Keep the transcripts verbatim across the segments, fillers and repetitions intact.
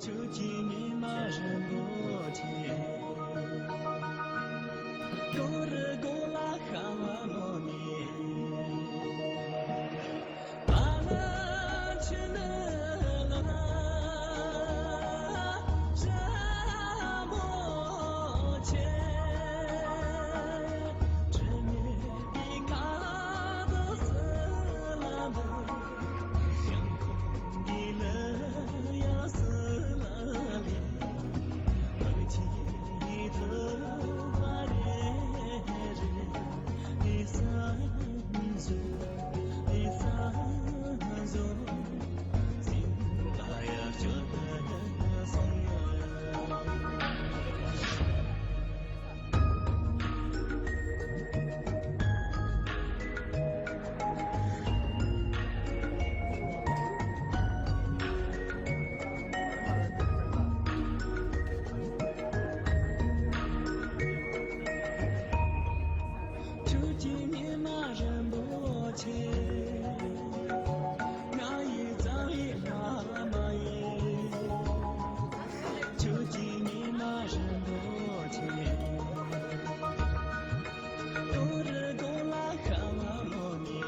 ཆོས་ཀྱི་ཉི་མ་རིན་པོ་ཆེ། གོ་རུ་གོ་ལ་ཤ་བ་མོ་ནི། ཨ་ལ་ཆུ་ནི་ལ་ཤ་མོ་ཆེ། དྲི་མེད་ཀྱི་ཁ་དོག་སུ་ལ་འདུག་ཆོས་ཀྱི་ཉི་མ་རིན་པོ་ཆེ། ང་ཡི་རྩ་བའི་བླ་མ་ཡིན། ཆོས་ཀྱི་ཉི་མ་རིན་པོ་ཆེ། གོ་རུ་གོ་ལ་ཤ་བ་མོ་ནི།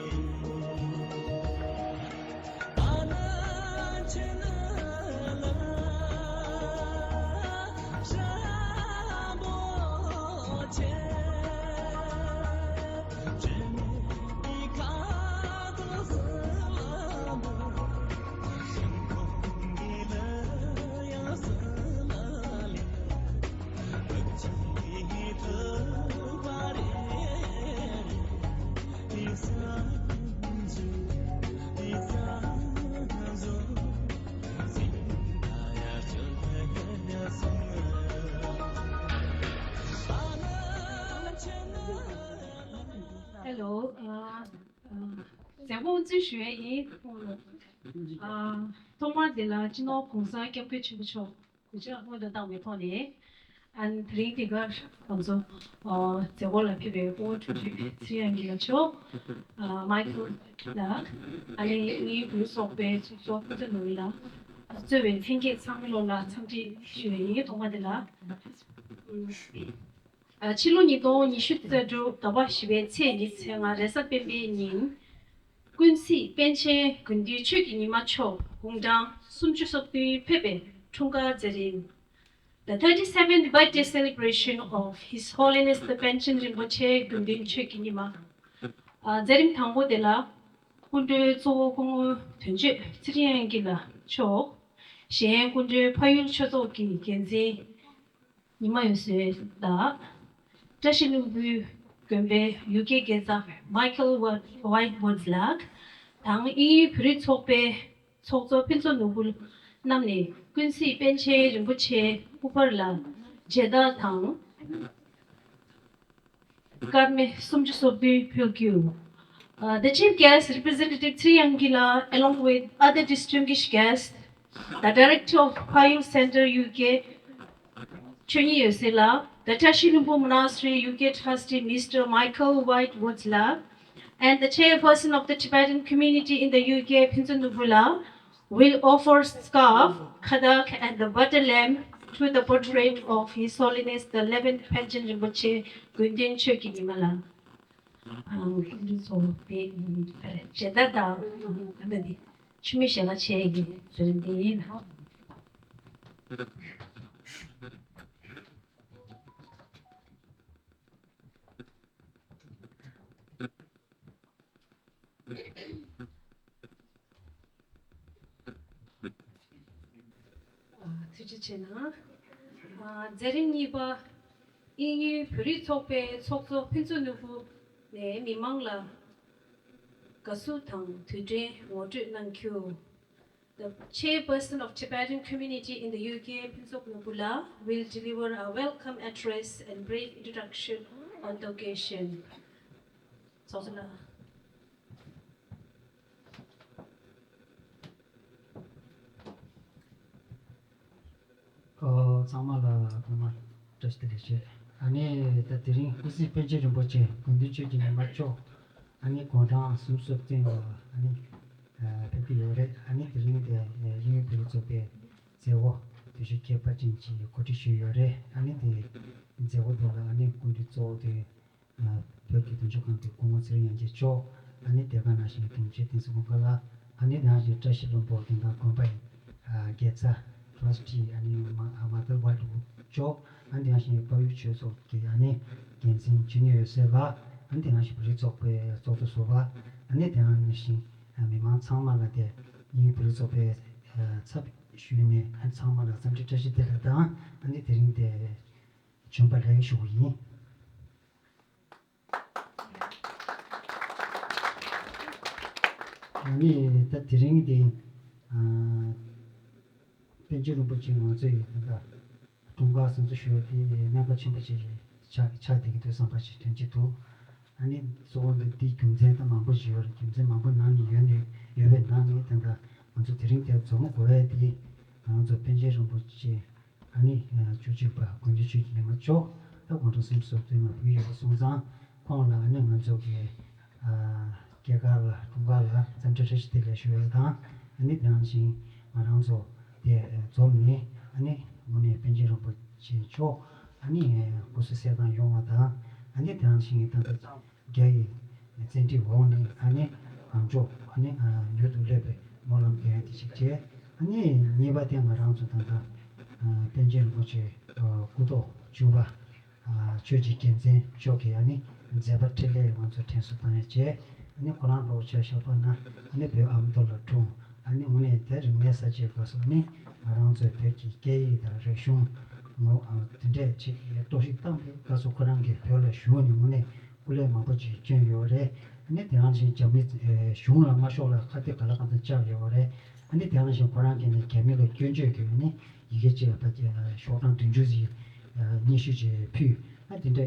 Hello. མཛད་སྒོ་གཙོ་ཞུ་ཡས་ཡིན། ཐོག་མར་འདི་ལ་སྤྱི་ནོར་༸གོང་ས་༸སྐྱབས་མགོན་ཆེན་པོ་མཆོག་གུས་ཕྱག་སྔོན་དུ་བཏང་བའི་ཐོག་ནས། ཨན་དེ་རིང་འདི་གར་ང་ཚོ་མཛད་སྒོ་ལ་ཕེབས་པའི་སྐུ་ངོ་དྲུང་ཆེ་ཚེ་རིང་དབྱངས་སྐྱིད་ལགས་མཆོག་མའི་ཁལ་ལགས། ཨ་ནི་ངའི་བུ་སོག་པའི་ཚོགས་གཙོ་ཕུན་ཚོགས་ནོར་བུ་ལགས། གཙོས་པའི་ལྷན་རྒྱས་ཚང་མ་ལོ་ལ་འཚམས་འདྲི་ཞུ་ཡས་ཡིན། ཐོག་མ་འདི་ལ། ཕྱི་ལོ་ཉིས་སྟོང་ཉི་ཤུ་རྩ་དྲུག་ཟླ་བ་བཞི་པའི་ཚེས་ཉི་ཤུ་རྩ་ལྔ་རེས་གཟའ་སྤེན་པའི་ཉིན། ཀུན་གཟིགས་པཎ་ཆེན་དགེ་འདུན་ཆོས་ཀྱི་ཉི་མ་མཆོག་དགུང་གྲངས་སུམ་ཅུ་སོ་བདུན་ཕེབས་པའི་འཁྲུངས་སྐར་མཛད་རིམ། The thirty-seventh birthday celebration of His Holiness the Panchen Rinpoche དགེ་འདུན་ཆོས་ཀྱི་ཉི་མ། མཛད་རིམ་དང་པོ་དེ་ལ་སྐུ་མགྲོན་གཙོ་བོ་སྐུ་ངོ་དོན་གཅོད་ཚེ་རིང་དབྱངས་སྐྱིད་ལགས་མཆོག་གཞན་སྐུ་མགྲོན་ཕ་ཡུལ་ཆོས་ཚོགས་ཀྱི་འགན་འཛིན་ཉི་མ་འོད་ཟེར་ལགས། བཀྲ་ཤིས་ལྷུན་པོའི་དགོན་པའི་ཡུལ་སྐལ་དགེ་རྩ་Michael White Woods ལགས་དང་དབྱིན་ཡུལ་བོད་རིགས་ཚོགས་པའི་ཚོགས་གཙོ་ཕུན་ཚོགས་ནོར་བུ་རྣམ་གཉིས་ཀུན་གཟིགས་པཎ་ཆེན་རིན་པོ་ཆེའི་སྐུ་པར་ལ་མཇལ་དར་དང་། སྐར་མ་སུམ་ཅུ་སོ་བདུན་ཕུལ་རྒྱུ། Uh, the chief guest, Representative Three Yangila, along with other distinguished guests, the Director of Payul Center U K, Chunyi Yosela, the Tashi Lumbu Monastery U K Trustee Mister Michael White Woods Lab, and the Chairperson of the Tibetan Community in the U K, Pinzon Nubula, will offer scarf, kadak, and the butter lamp to the portrait of His Holiness the eleventh Panchen Rinpoche, Gundin Chökyi Nimala. ཨང་། ཀུན་འདུས་ཚོགས་པའི་ཞལ་ཏ་དང་། ཨ་ནི་འདི་ཆུ་མིག་ཞལ་ལག་ཆེ་གི་ཟེར་འདི་ཡིན། ཐུགས་རྗེ་ཆེ་གནང་། མཛད་རིམ་གཉིས་པ། དབྱིན་ཡུལ་བོད་རིགས་ཚོགས་པའི་ཚོགས་གཙོ་ཕུན་ཚོགས་ནོར་བུ་ནས་མི་མང་ལ་དགའ་བསུ་དང་དུས་དྲན་ངོ་སྤྲོད་གནང་རྒྱུ། The chairperson of Tibetan community in the U K, Phuntsog Nobula, will deliver a welcome address and brief introduction on the occasion. ཚོགས་གཙོ་ལགས། ཨོ། ཚང་མ་ལ་སྔོན་མ་བཀྲ་ཤིས་བདེ་ལེགས་ཞུ། ཨ་ནི་ད་དེ་རིང་སྐུ་གཟིགས་པཎ་ཆེན་རིན་པོ་ཆེ་དགེ་འདུན་ཆོས་ཀྱི་ཉི་མ་མཆོག་ཨ་ནི་དགུང་གྲངས་སུམ་ཅུ་སོ་བདུན་ལ་ཨ་ནི་ཕེབས་ཀྱི་ཡོད་རེད། ཨ་ནི་དེ་རིང་དེ་དབྱིན་ཡུལ་བོད་རིགས་ཚོགས་པའི་མཛད་སྒོ་ དུས་ཆེན་ཁྱད་པར་ཅན་ཅིག་གོ་སྒྲིག་ཞུས་ཡོད་རེད། ཨ་ནི་དེ་མཛད་སྒོ་དེ་ལ་ཨ་ནི་སྐུ་མགྲོན་གཙོ་བོ་དེ་བོད་ཀྱི་དོན་གཅོད་ཁང་གི་སྐུ་ངོ་ཚེ་རིང་དབྱངས་ཅན་མཆོག་ཨ་ནི་དེ་ག་ནང་བཞིན་དྲུང་ཆེ་བསྟན་འཛིན་ཀུན་དགའ་ལགས། ཨ་ནི་དེ་ནང་བཞིན་བཀྲ་ཤིས་ལྷུན་པོ་དེ་དང་དགོན་པ་ཡི་དགེ་རྩ་ཊྲ་སི་ཊི་ཨ་ནི་མ་ཨ་མ་དར་ཝ་ལུ་མཆོག་ཨ་ནི་དེ་ནང་བཞིན་དཔལ་ཡུལ་ཆོས་ཚོགས་ཀྱི་ཨ་ནི་འགན་འཛིན་ཇུ་ནི་ཡོད་སེ་ལགས། ཨ་ནི་དེ་ནང་བཞིན་བོད་རིགས་ཚོགས་པའི་ཚོགས་གཙོ་ཟུར་པ། ཨ་ནི་དེ་ནང་བཞིན་མི་མང་ཚང་མ་ལ་དེ་ཨ་ནི་བོད་རིགས་ཚོགས་པའི་ཚབ་ཞུས་ནས་ཨ་ནི་ཚང་མ་ལ་འཚམས་འདྲི་བཀྲ་ཤིས་བདེ་ལེགས་དང་། ཨ་ནི་དེ་རིང་དེ་བྱོན་པ་ལེགས་ཞུ་བ་ཡིན། ཨ་ནི་ད་དེ་རིང་དེ་ཨ་པཎ་ཆེན་རིན་པོ་ཆེ་ང་ཚོ་ཡི་ད་ལྟ་འཁྲུངས་སྐར་གཟེངས་བསྟོད་ཞུ་བ་དེ་གནད་འགག་ཆེན་པོ་ཅིག་ཆགས་ཆགས་བསྡད་ཀྱི་འདུག་བསམ་པ་ཞིག་དྲན་གྱི་འདུག་ཨ་ནི་གཙོ་བོ་འདི་འདིའི་རྒྱུ་མཚན་ད་མང་པོ་ཞིག་ཡོད་རེད། རྒྱུ་མཚན་མང་པོ་ནང་ནས་ཡོད་ནས་ཡོད་པའི་ནང་ནས་ད་ལྟ་ང་ཚོ་དེ་རིང་དེར་འཛོམས་དགོས་པའི་དེ་ང་ཚོ་པཎ་ཆེན་རིན་པོ་ཆེ་ཨ་ནི་བཅུ་གཅིག་པ་དགེ་འདུན་ཆོས་ཀྱི་ཉི་མ་མཆོག་ད་དགུང་གྲངས་སུམ་ཅུ་སོ་བདུན་ལ་ཕེབས་ཡོད་པ་སོང་ཙང་། ཁོང་ལ་ཨ་ནི་ང་ཚོ་གི་ཨ་སྐྱེས་སྐར་ལ་འཁྲུངས་སྐར་ལ་འཚམས་འདྲི་བཀྲ་ཤིས་བདེ་ལེགས་ཞུ་ཡ་དང་། ཨ་ནི་དེ་ནང་བཞིན་ང་རང་ཚོ་དེ་འཛོམས་ནས་ཨ་ནི་དངོས་གནས་པཎ་ཆེན་རིན་པོ་ཆེ་མཆོག་ཨ་ནི་སྐུ་གཟུགས་གསལ་ཐང་ཡོང་བ་དང་། ཨ་ནི་དེ་ནང་བཞིན་ད་ལྟ་རྒྱ་ཡི་བཙན་ཁྲིད་འོག་ནས་ཨ་ནི་གང་མགྱོགས་ཨ་ནི་མྱུར་དུ་སླེབས་པའི་སྨོན་ལམ་འདོན་ཡ་དེ་ཞིག་བྱས། ཨ་ནི་གཉིས་པ་དེ་ང་རང་ཚོ་ད་ལྟ་པཎ་ཆེན་རིན་པོ་ཆེ་སྐུ་ཐོག་བཅུ་པ། ཆོས་ཀྱི་རྒྱལ་མཚན་མཆོག་གི་ཨ་ནི་མཛད་པ་འཕྲིན་ལས་ང་ཚོ་དྲན་གསོ་བཏང་ཡ་བྱས། ཨ་ནི་ཁོ་རང་ལོ་བྱས་བཞག་པ་ན་ཨ་ནི་བོད་ཨ་མདོ་ལ་འཁྲུངས། ཨ་ནི་དངོས་གནས་དེ་རིག་གནས་གསར་བརྗེའི་སྐབས་སུ་ཨ་ནི་ང་རང་ཚོའི་བོད་ཀྱི་སྐད་ཡིག་དང་རིག་གཞུང་ངོ་དེ་འདྲས་ཅིག་གཏོར་བཤིག་བཏང་པའི་སྐབས་སུ་ཁོ་རང་གིས་བོད་ལ་བཞུགས་ནས་དངོས་གནས་སྐུ་ལས་མང་པོ་ཅིག་བསྐྱོན་ཡོད་རེད། ཨ་ནི་དེ་ནང་བཞིན་རྒྱ་མི་གཞུང་ལ་དམའ་ཤོས་ལ་ཁ་གཏད་ག་ལ་གང་འཚམ་བཅག་ཡོད་རེད། ཨ་ནི་དེ་ནང་བཞིན་ཁོ་རང་གིས་ནི་རྒྱ་མི་ལ་སྐྱོན་བརྗོད་ཀྱི་ཨ་ནི་ཡི་གེ་གཅིག་ལ་ཕར་ཤོག་གྲངས་བདུན་ཅུ་ཙམ་ཉི་ཤུ་ཅིག་ཕུལ། ཨ་དེ་འདྲ་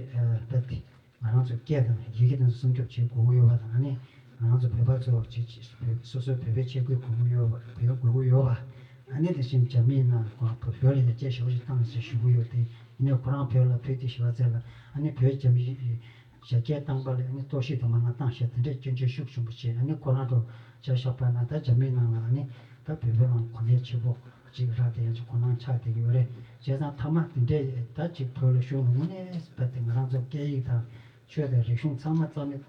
ད་དེ་ང་རང་ཚོའི་སྐད་དང་ཡི་གེ་དེ་ཚོ་སྲུང་སྐྱོབ་བྱེད་དགོས་ཀྱི་ཡོད་པ་དང་། ཨ་ནི་ང་རང་ཚོ་བོད་པ་ཚོ་ཅིག་ཅིག་བོད་སོ་སོའི་བོད་པའི་ཆས་གོས་གོན་གྱི་ཡོད་པ་གོན་དགོས་ཀྱི་ཡོད་པ། ཨ་ནི་དེ་བཞིན་རྒྱ་མིའི་ནང་ཁོ་རང་བོད་ལ་ཡར་རྒྱས་ཞེ་པོ་ཅིག་བཏང་ཟེར་ཞུ་གི་ཡོད་དེ། ཡིན་ནའི་ཁོ་རང་བོད་ལ་ཕེབས་དུས་ཞེ་པོ་ཅིག་ལ་ཨ་ནི་བོད་རྒྱ་མི་ཡར་རྒྱས་བཏང་པ་ལ་ཨ་ནི་གཏོར་བཤིག་དང་མ་ན་བཏང་བཞག་དེ་འདྲའི་སྐྱོན་བརྗོད་ཤུགས་ཆེན་པོ་བྱས། ཨ་ནི་ཁོ་རང་ཚོ་ཆ་བཞག་པ་ན་ད་རྒྱ་མིའི་ནང་ལ་ཨ་ནི་ད་བོད་པའི་ནང་གོ་གནས་ཆེ་པོ་ཅིག་རག་བསྡད་ཡ་ཅིག་ཁོ་རང་ཆགས་བསྡད་ཀྱི་ཡོད་རེད། བྱས་ཙང་མཐའ་མ་དེ་འདྲའི་ད་ཅིག་བོད་ལ་བཞུགས་ནས་དངོས་གནས་བབ་དེ་ང་རང་ཚོ་སྐད་ཡིག་དང་ཆོས་དང་རིག་གཞུང་ཚང་མ་རྩ་མེད་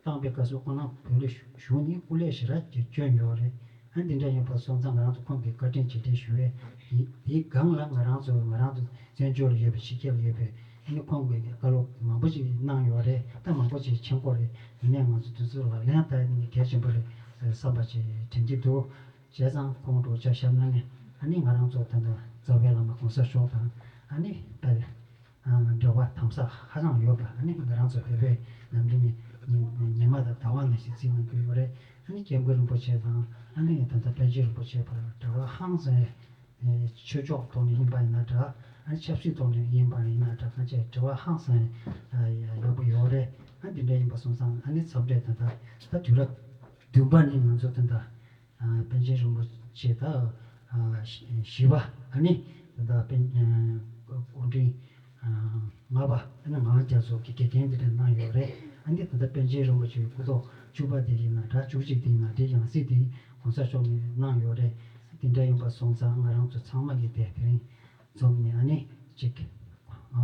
བཏང་པའི་སྐབས་སུ་ཁོ་རང་བོད་ལ་བཞུགས་ནས་སྐུ་ལས་ཞེ་དྲག་ཅིག་བསྐྱོན་ཡོད་རེད། ཨ་འདི་འདྲ་ཡིན་པ་སོང་ཙང་ང་རང་ཚོ་ཁོང་གི་བཀའ་དྲིན་རྗེས་དྲན་ཞུ་བས། དེའི་སྒང་ལ་ང་རང་ཚོ་ང་རང་ཚོ་བཙན་བྱོལ་ལ་ཡོད་པའི་ཕྱི་རྒྱལ་ལ་ཡོད་པའི་ཨ་ནི་ཁོང་གི་བཀའ་སློབ་མང་པོ་ཅིག་གནང་ཡོད་རེད། ད་མང་པོ་ཅིག་མཁྱེན་གྱི་ཡོད་རེད། ཡིན་ནའི་ང་ཚོ་དེ་ཚོ་ལག་ལེན་བསྟར་ནི་གལ་ཆེན་པོ་རེད་བསམ་པ་ཅིག་དྲན་གྱི་འདུག་བྱས་ཙང་ཁོང་གྲོགས་ཆ་བཞག་ན་ནི་ཨ་ནི་ང་རང་ཚོ་ད་ལྟ་རྩ་བའི་བླ་མ་གོང་ས་མཆོག་དང་ཨ་ནི་དཔལ་འབྲེལ་བ་དམ་ཟབ་ཧ་ཅང་ཡོད་པ། ཨ་ནི་ང་རང་ཚོ་བོད་པའི་ནམ་རྒྱུན་ནས་ཉི་མ་དང་ཟླ་བ་ནང་བཞིན་བརྩི་གནང་གི་ཡོད་རེད། ཨ་ནི་སྐྱབས་མགོན་རིན་པོ་ཆེ་དང་ཨ་ནི་ད་ལྟ་པཎ་ཆེན་རིན་པོ་ཆེ་བར་འབྲེལ་བ་ཧང་སང་། ཆོས་ཕྱོགས་ཐོག་ནས་ཡིན་པ་ཡིན་ན་འདྲ། ཨ་ནི་ཆབ་སྲིད་ཐོག་ནས་ཡིན་པ་ཡིན་ན་འདྲ། གང་བྱས་འབྲེལ་བ་ཧང་སང་ཡག་པོ་ཡོད་རེད། ཨ་འདི་འདྲ་ཡིན་པ་སོང་ཙང་ཨ་ནི་འཚམས་འདྲི་ད་ལྟ་ད་དུས་རབས་བདུན་པ་ནས་ང་ཚོ་ད་ལྟ་པཎ་ཆེན་རིན་པོ་ཆེ་ད་བཞི་པ་ཨ་ནི་ད་ལྟ་པཎ་སྐུ་ཕྲེང་ལྔ་པ་ཨ་ནི་ངག་དབང་རྒྱ་མཚོ་གི་དགེ་རྒན་དེ་འདྲ་གནང་ཡོད་རེད། ཨ་ནི་ད་ལྟ་པཎ་ཆེན་རིན་པོ་ཆེའི་སྐུ་ཐོག་བཅུ་པ་དེ་ཡིན་ན་འདྲ། བཅུ་གཅིག་དེ་ཡིན་ན་འདྲ། ཡང་སྲིད་དེ་གོང་ས་མཆོག་ནས་གནང་ཡོད་རེད། དེ་འདྲ་ཡིན་པ་སོང་ཙང་ང་རང་ཚོ་ཚང་མ་གིས་དེ་དེ་རིང་འཛོམས་ནས་ཨ་ནི་གཅིག་ཨ་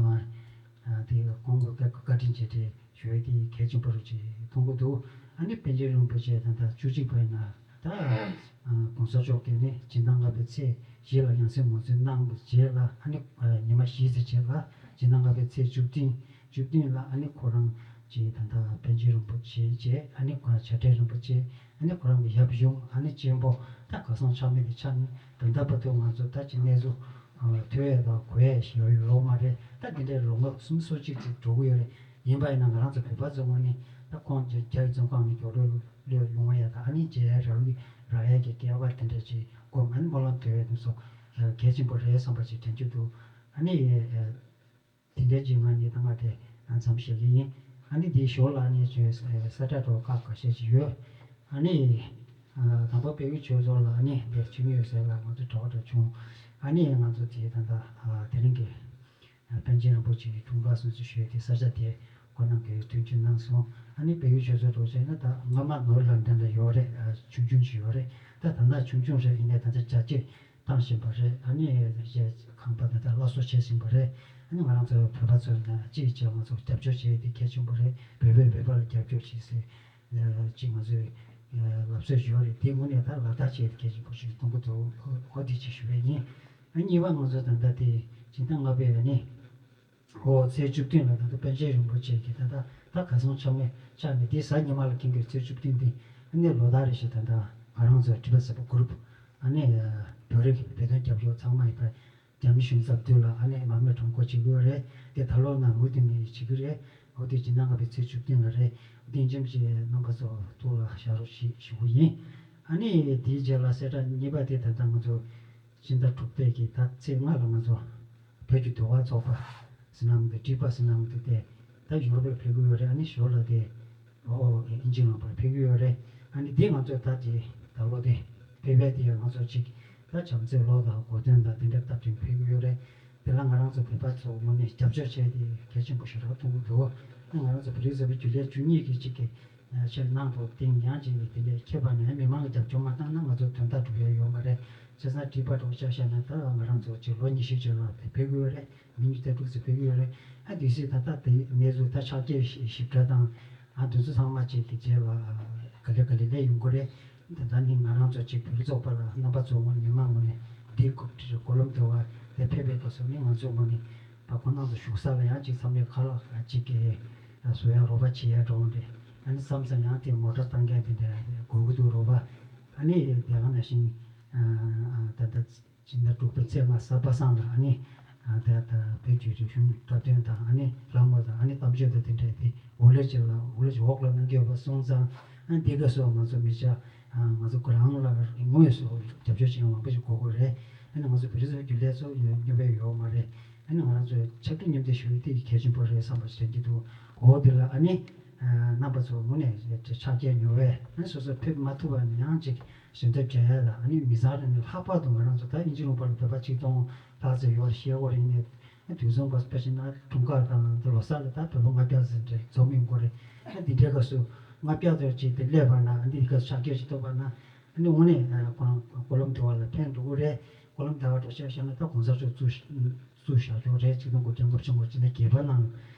ཨ་དེ་ཁོང་གི་བཀའ་བཀའ་དྲིན་རྗེས་དྲན་ཞུ་ཡས་དེ་གལ་ཆེན་པོ་རུ་ཅིག་མཐོང་གི་འདུག་ཨ་ནི་པཎ་ཆེན་རིན་པོ་ཆེ་ད་ལྟ་བཅུ་གཅིག་པ་ཡིན་ན་ད་ཨ་གོང་ས་མཆོག་གིས་ནི་སྦྱིན་བདག་ལྔ་པའི་ཚེས་བཞི་ལ་ཡང་སྲིད་ངོས་འཛིན་གནང་བའི་རྗེས་ལ་ཨ་ནི་ཨ་ཉི་མ་བཞི་ཙམ་རྗེས་ལ་སྦྱིན་བདག་ལྔ་པའི་ཚེས་བཅུ་བདུན་བཅུ་བདུན་ལ་ཨ་ནི་ཁོ་རང་གི་ད་ལྟ་པཎ་ཆེན་རིན་པོ་ཆེ་བཅས་ཨ་ནི་ཁོ་རང་བྱ་བྲལ་རིན་པོ་ཆེ་ཨ་ནི་ཁོ་རང་གི་ཡབ་ཡུམ་ཨ་ནི་གཅེན་པོ་ད་གར་སོང་ཆ་མེད་དེ་ཆགས་ནས་ད་ལྟ་བར་དུ་ང་ཚོ་ད་ཅི་གནས་ཚུལ་ཐོས་ཡས་དང་གོ་ཡས་ཞིག་ཡོད་ཡོད་མ་རེད། ད་འདི་འདྲའི་ལོ་ངོ་སུམ་ཅུ་སོ་གཅིག་ཅིག་འགྲོ་གི་ཡོད་རེད། ཡིན་པ་ཡིན་ན་ང་རང་ཚོ་བོད་པ་ཚོ་ངོས་ནས་ད་ཁོང་རྒྱ་རྒྱ་ཡི་བཙོན་ཁང་ནས་མགྱོགས་རོལ་ལོས་ཡོང་བ་ཡ་ད་ཨ་ནི་མཇལ་ཡ་རག་གི་རག་ཡ་གི་སྐལ་བ་དེ་འདྲ་ཅིག་སྒོམ་ཨ་ནི་སྨོན་ལམ་འདོན་ཡ་དེ་ཚོ་གལ་ཆེན་པོ་རེད་བསམ་པ་ཅིག་དྲན་གྱི་འདུག་ཨ་ནི། དེ་འདྲའི་རྗེས་མ་ནི་ད་ང་དེ་མཚམས་བཞག་གི་ཡིན། ཨ་ནི་དེའི་ཞོར་ལ་ནི་ཅོས་ས་ཁྲ་འགྲོ་ཁག་ཁ་ཤས་ཅིག་ཡོད། ཨ་ནི་དང་པོ་དཔལ་ཡུལ་ཆོས་ཚོགས་ལ་ནི་དེ་ཆུ་མིག་ཡོད་ས་ལ་ང་ཚོ་གྲོགས་འདྲ་བྱུང་། ཨ་ནི་ང་ཚོ་དེ་ད་ལྟ་དེ་རིང་གི་པཎ་ཆེན་རིན་པོ་ཆེའི་འཁྲུངས་སྐར་སྲུང་བརྩི་ཞུ་ཡས་དེ་ས་ཆ་དེ་ཁོ་རང་གིས་མཐུན་འགྱུར་གནང་སོང་། ཨ་ནི་དཔལ་ཡུལ་ཆོས་ཚོགས་འགྲོ་བྱས་ན་ད་སྔ་མ་ནོར་ལ་འདྲ་འདྲ་ཡོད་རེད། ཆུང་ཆུང་ཅིག་ཡོད་རེད། ད་ད་ལྟ་ཆུང་ཆུང་རེད། ཡིན་ནའི་ད་ལྟ་རྒྱ་སྐྱེད། བཏང་བཞིན་པ་རེད། ཨ་ནི་གཞས་ཁང་པ་དེ་དག་སླར་གསོ་བྱེད་བཞིན་པ་རེད། ཨ་ནི་ང་རང་ཚོ་བོད་པ་ཚོས་ནས་གཅིག་བྱས་ང་ཚོ་རྒྱབ་སྐྱོར་བྱེད་ཡས་དེ་གལ་ཆེན་པོ་རེད། བོད་པས་བོད་པ་ལ་རྒྱབ་སྐྱོར་བྱེད་སའི་གཅིག་ང་ཚོའི་ལབ་སྲོལ་ཞིག་ཡོད་རེད། དེ་དངོས་གནས་ད་ལག་བསྟར་བྱེད་ཡས་དེ་གལ་ཆེན་པོ་ཞིག་མཐོང་གི་འདུག་ཨོ་དེ་གཅིག་ཞུ་ཡས་ཡིན། ཨ་གཉིས་པ་ང་ཚོ་ད་ལྟ་དེ་སྤྱི་ཟླ་ལྔ་པའི་ཨ་ནི། ཨོ་ཚེས་བཅུ་བདུན་ལ་ད་ལྟ་པཎ་ཆེན་རིན་པོ་ཆེ་གི་ད་ལྟ་ད་གར་སོང་ཆག་མེད་ཆག་མེད་དེ་གཟའ་ཉི་མ་ལ་འཁེལ་གྱི་ཚེས་བཅུ་བདུན་དེ་ཨ་ནི་ལོ་ལྟར་རེ་བཞིན་ད་ལྟ་ང་རང་ཚོ་ཊི་བེཊ་སམ་བྷོ་ཊ་གུ་རུབ་ཨ་ནི་བོད་རིགས་བོད་དོན་རྒྱབ་སྐྱོར་ཚང་མ་ཡིན་པ་རྒྱ་མི་གཞུང་ཚབ་དུས་ལ་ཨ་ནི་མར་མེ་ཁྲོམ་སྐོར་བྱེད་ཀྱི་ཡོད་རེད། དེ་ད་ལོ་ནང་མུ་མཐུད་ནས་བྱེད་ཀྱི་རེད། འོ་དེ་སྤྱི་ཟླ་ལྔ་པའི་ཚེས་བཅུ་བདུན་ལ་རེད། སྟོན་འཇམ་གྱི་རྣམ་པ་ཚོ་ཐུགས་ལ་བཞག་རོགས་ཞེས་ཞུ་གི་ཡིན། ཨ་ནི་དེའི་རྗེས་ལ་གསལ་བསྒྲགས་གཉིས་པ་དེ་ད་ལྟ་ང་ཚོ་སྤྱི་ཟླ་དྲུག་པའི་གི་ད་ཚེས་ལྔ་ལ་ང་ཚོ་བོད་ཀྱི་འདུལ་བ་ཚོགས་པ་ཟེར་ན་མི་འདུག་སྒྲིག་པ་ཟེར་ན་མི་འདུག་སྟེ། ད་ཡུ་རོབ་ལ་ཕེབས་ཀྱི་ཡོད་རེད། ཨ་ནི་ཞོར་ལ་དེ་ཨོ་ཨིན་ཇི་ལུང་པར་ཕེབས་ཀྱི་ཡོད་རེད། ཨ་ནི་འདི་ང་ཚོ་ད་དེ་ད་ལོ་དེ་ཕེབས་པའི་དེ་ང་ཚོ་གཅིག་ད་བྱམས་བརྩེའི་ལོ་དང་གོ་སྟོན་དང་དེ་འདྲ་སྟབས་བསྟུན་ཕེབས་ཀྱི་ཡོད་རེད། དེ་ལ་ང་རང་ཚོ་བོད་པ་ཚོ་ངོས་ནས་རྒྱབ་སྐྱོར་བྱས་ཏེ་གལ་ཆེན་པོ་ཞེ་དྲག་མཐོང་གི་འདུག་ཨ་ང་རང་ཚོ་བོད་རིགས་ཚོགས་པའི་རྒྱུན་ལས་བཅུ་གཉིས་ཀྱི་གཅིག་གི་ཆེད་གནང་ཐོག་སྟེང་ཡང་གཅིག་གི་དེ་འདྲའི་ཁྱད་པར་ནས་མི་མང་གི་རྒྱབ་སྐྱོར་མ་བཏང་ན་ང་ཚོ་དོན་དག་སྒྲུབ་ཡ་ཡོད་མ་རེད། བྱས་ཙང་སྒྲིག་པ་འགྲོ་ཆ་བཞག་ན་ད་ང་རང་ཚོ་གཅིག་ལོ་ཉི་ཤུ་ཅིག་ལ་དེ་ཕེབས་ཀྱི་ཡོད་རེད། མི་ཉིས་བརྒྱ་དྲུག་ཙམ་ཕེབས་ཀྱི་ཡོད་རེད། ཨ་དུས་ཚོད་ད་ལྟ་དེ་གནས་ཚུལ་ད་ཕྱག་འཁྱེར་ཞིབ་ཕྲ་དང་ཨ་དུས་ཚོད་ཚང་མ་བྱས་ཏེ་རྗེས་ལ་ག་ལེ་ག་ལེ་སླེབས་ཡོང་གི་རེད། ད་ལྟ་ནི་ང་རང་ཚོ་གཅིག་བོད་རིགས་ཚོགས་པ་ལ་རྣམ་པ་ཚོ་ངོས་ནས་མི་མང་ངོས་ནས་འདི་གོ་ལོམ་དུ་བ་དེ་ཕེབས་པའི་སྐབས་སུ་ནི་ང་ཚོའི་ངོས་ནས་ད་ཁོང་རྣམ་ཚོ་བཞུགས་ས་ལ་ཡང་གཅིག་མཚམས་རེ་ཁ་ལག་གཅིག་གི་བཟོ་ཡ་རོགས་པ་བྱེད་ཡ་འགྲོ་འོང་རེད། ཨ་ནི་མཚམས་མཚམས་ཡང་དེ་མོ་ཊ་བཏང་མཁན་དེ་འདྲ་དགོས་ཀྱི་འདུག་རོགས་པ། ཨ་ནི་དེ་ག་ནང་བཞིན་ད་ལྟ་སྤྱི་ཟླ་དྲུག་པའི་ཚེས་ལྔ་གཟའ་པ་སངས་ལ་ཨ་ནི་ད་ལྟ་བོད་ཀྱི་རིག་གཞུང་འཁྲབ་སྟོན་དང་ཨ་ནི་ལྷ་མོ་དང་ཨ་ནི་གཏམ་བརྗོད་དང་དེ་འདྲ་དེ་འོག་ལས་ཀྱི་ལ་འོག་ལས་ཀྱི་འོག་ལ་གནང་གི་ཡོད་པ་སོང་ཙང་ཨ་ནི་འདི་ག་སོགས་ང་ཚོ་མི་སྐྱ་ང་ཚོ་ཁོ་རང་ལ་དངོས་སུ་རྒྱབ་སྐྱོར་བྱེད་མཁན་མང་པོ་ཞིག་དགོས་ཀྱི་རེད། ཨ་ནི་ང་ཚོ་བོད་རིགས་ཚོའི་རྒྱུན་ལས་ཚོ་ཡོད་སྨྱོ་བས་ཡོད་མ་རེད། ཨ་ནི་ང་རང་ཚོའི་ཆབ་སྲིད་མཉམ་འབྲེལ་ཞུ་ཡུལ་དེ་གལ་ཆེན་པོ་རེད་བསམ་པ་ཞིག་དྲན་གྱི་འདུག་འོ་དེ་ལ་ཨ་ནི་རྣམ་པ་ཚོ་དངོས་གནས་ཕྱག་རྒྱ་ཉོ་བས་ཨ་ནི་སོ་སོ་ཕེབས་མ་ཐུབ་པ་ནི་ཡང་ཅིག་ཞལ་འདེབས་བྱ་ཡ་ལ་ཨ་ནི་མི་ཚང་རེ་ནས་ལྷག་པར་དུ་ང་རང་ཚོ་ད་དབྱིན་ཇི་ལུང་པ་ལ་བོད་པ་ཆིག་སྟོང་ལྷག་ཙམ་ཡོད་ཤེས་གོ་རེད། ནས་དུས་གསུམ་པ་དཔེ་ཆ་ན་འཁྲུངས་སྐར་དང་ལོ་གསར་ལ་ད་བོད་པ་ལྔ་བརྒྱ་ཙམ་འདྲ་འཛོམས་ཡོང་གོ་རེད། ཨ་འདི་འདྲའི་སྐབས་སུ་ལྔ་བརྒྱ་ཙམ་ཅིག་དེ་སླེབས་པ་ན་ཨ་འདི་སྐབས་ཕྱག་རྒྱ་ཅིག་ཐོབ་པ་ན་ཨ་ནི་དངོས་གནས་ཁོ་རང་ཀོ་ལོམ་དུ་བ་ལ་ཕན་འགྲོ་གི་རེད། ཀོ་ལོམ་དུ་བ་འགྲོ་ཆ་བཞག་ན་ད་གོང་ས་མཆོག་བཙུགས་བཙུགས་བཞག་ཆོག་རེད། ཆིག་སྟོང་དགུ་བརྒྱ་ལྔ་བཅུ་ང་དགུ་ཕྱི་ཟླ་བརྒྱད་པ་ནང་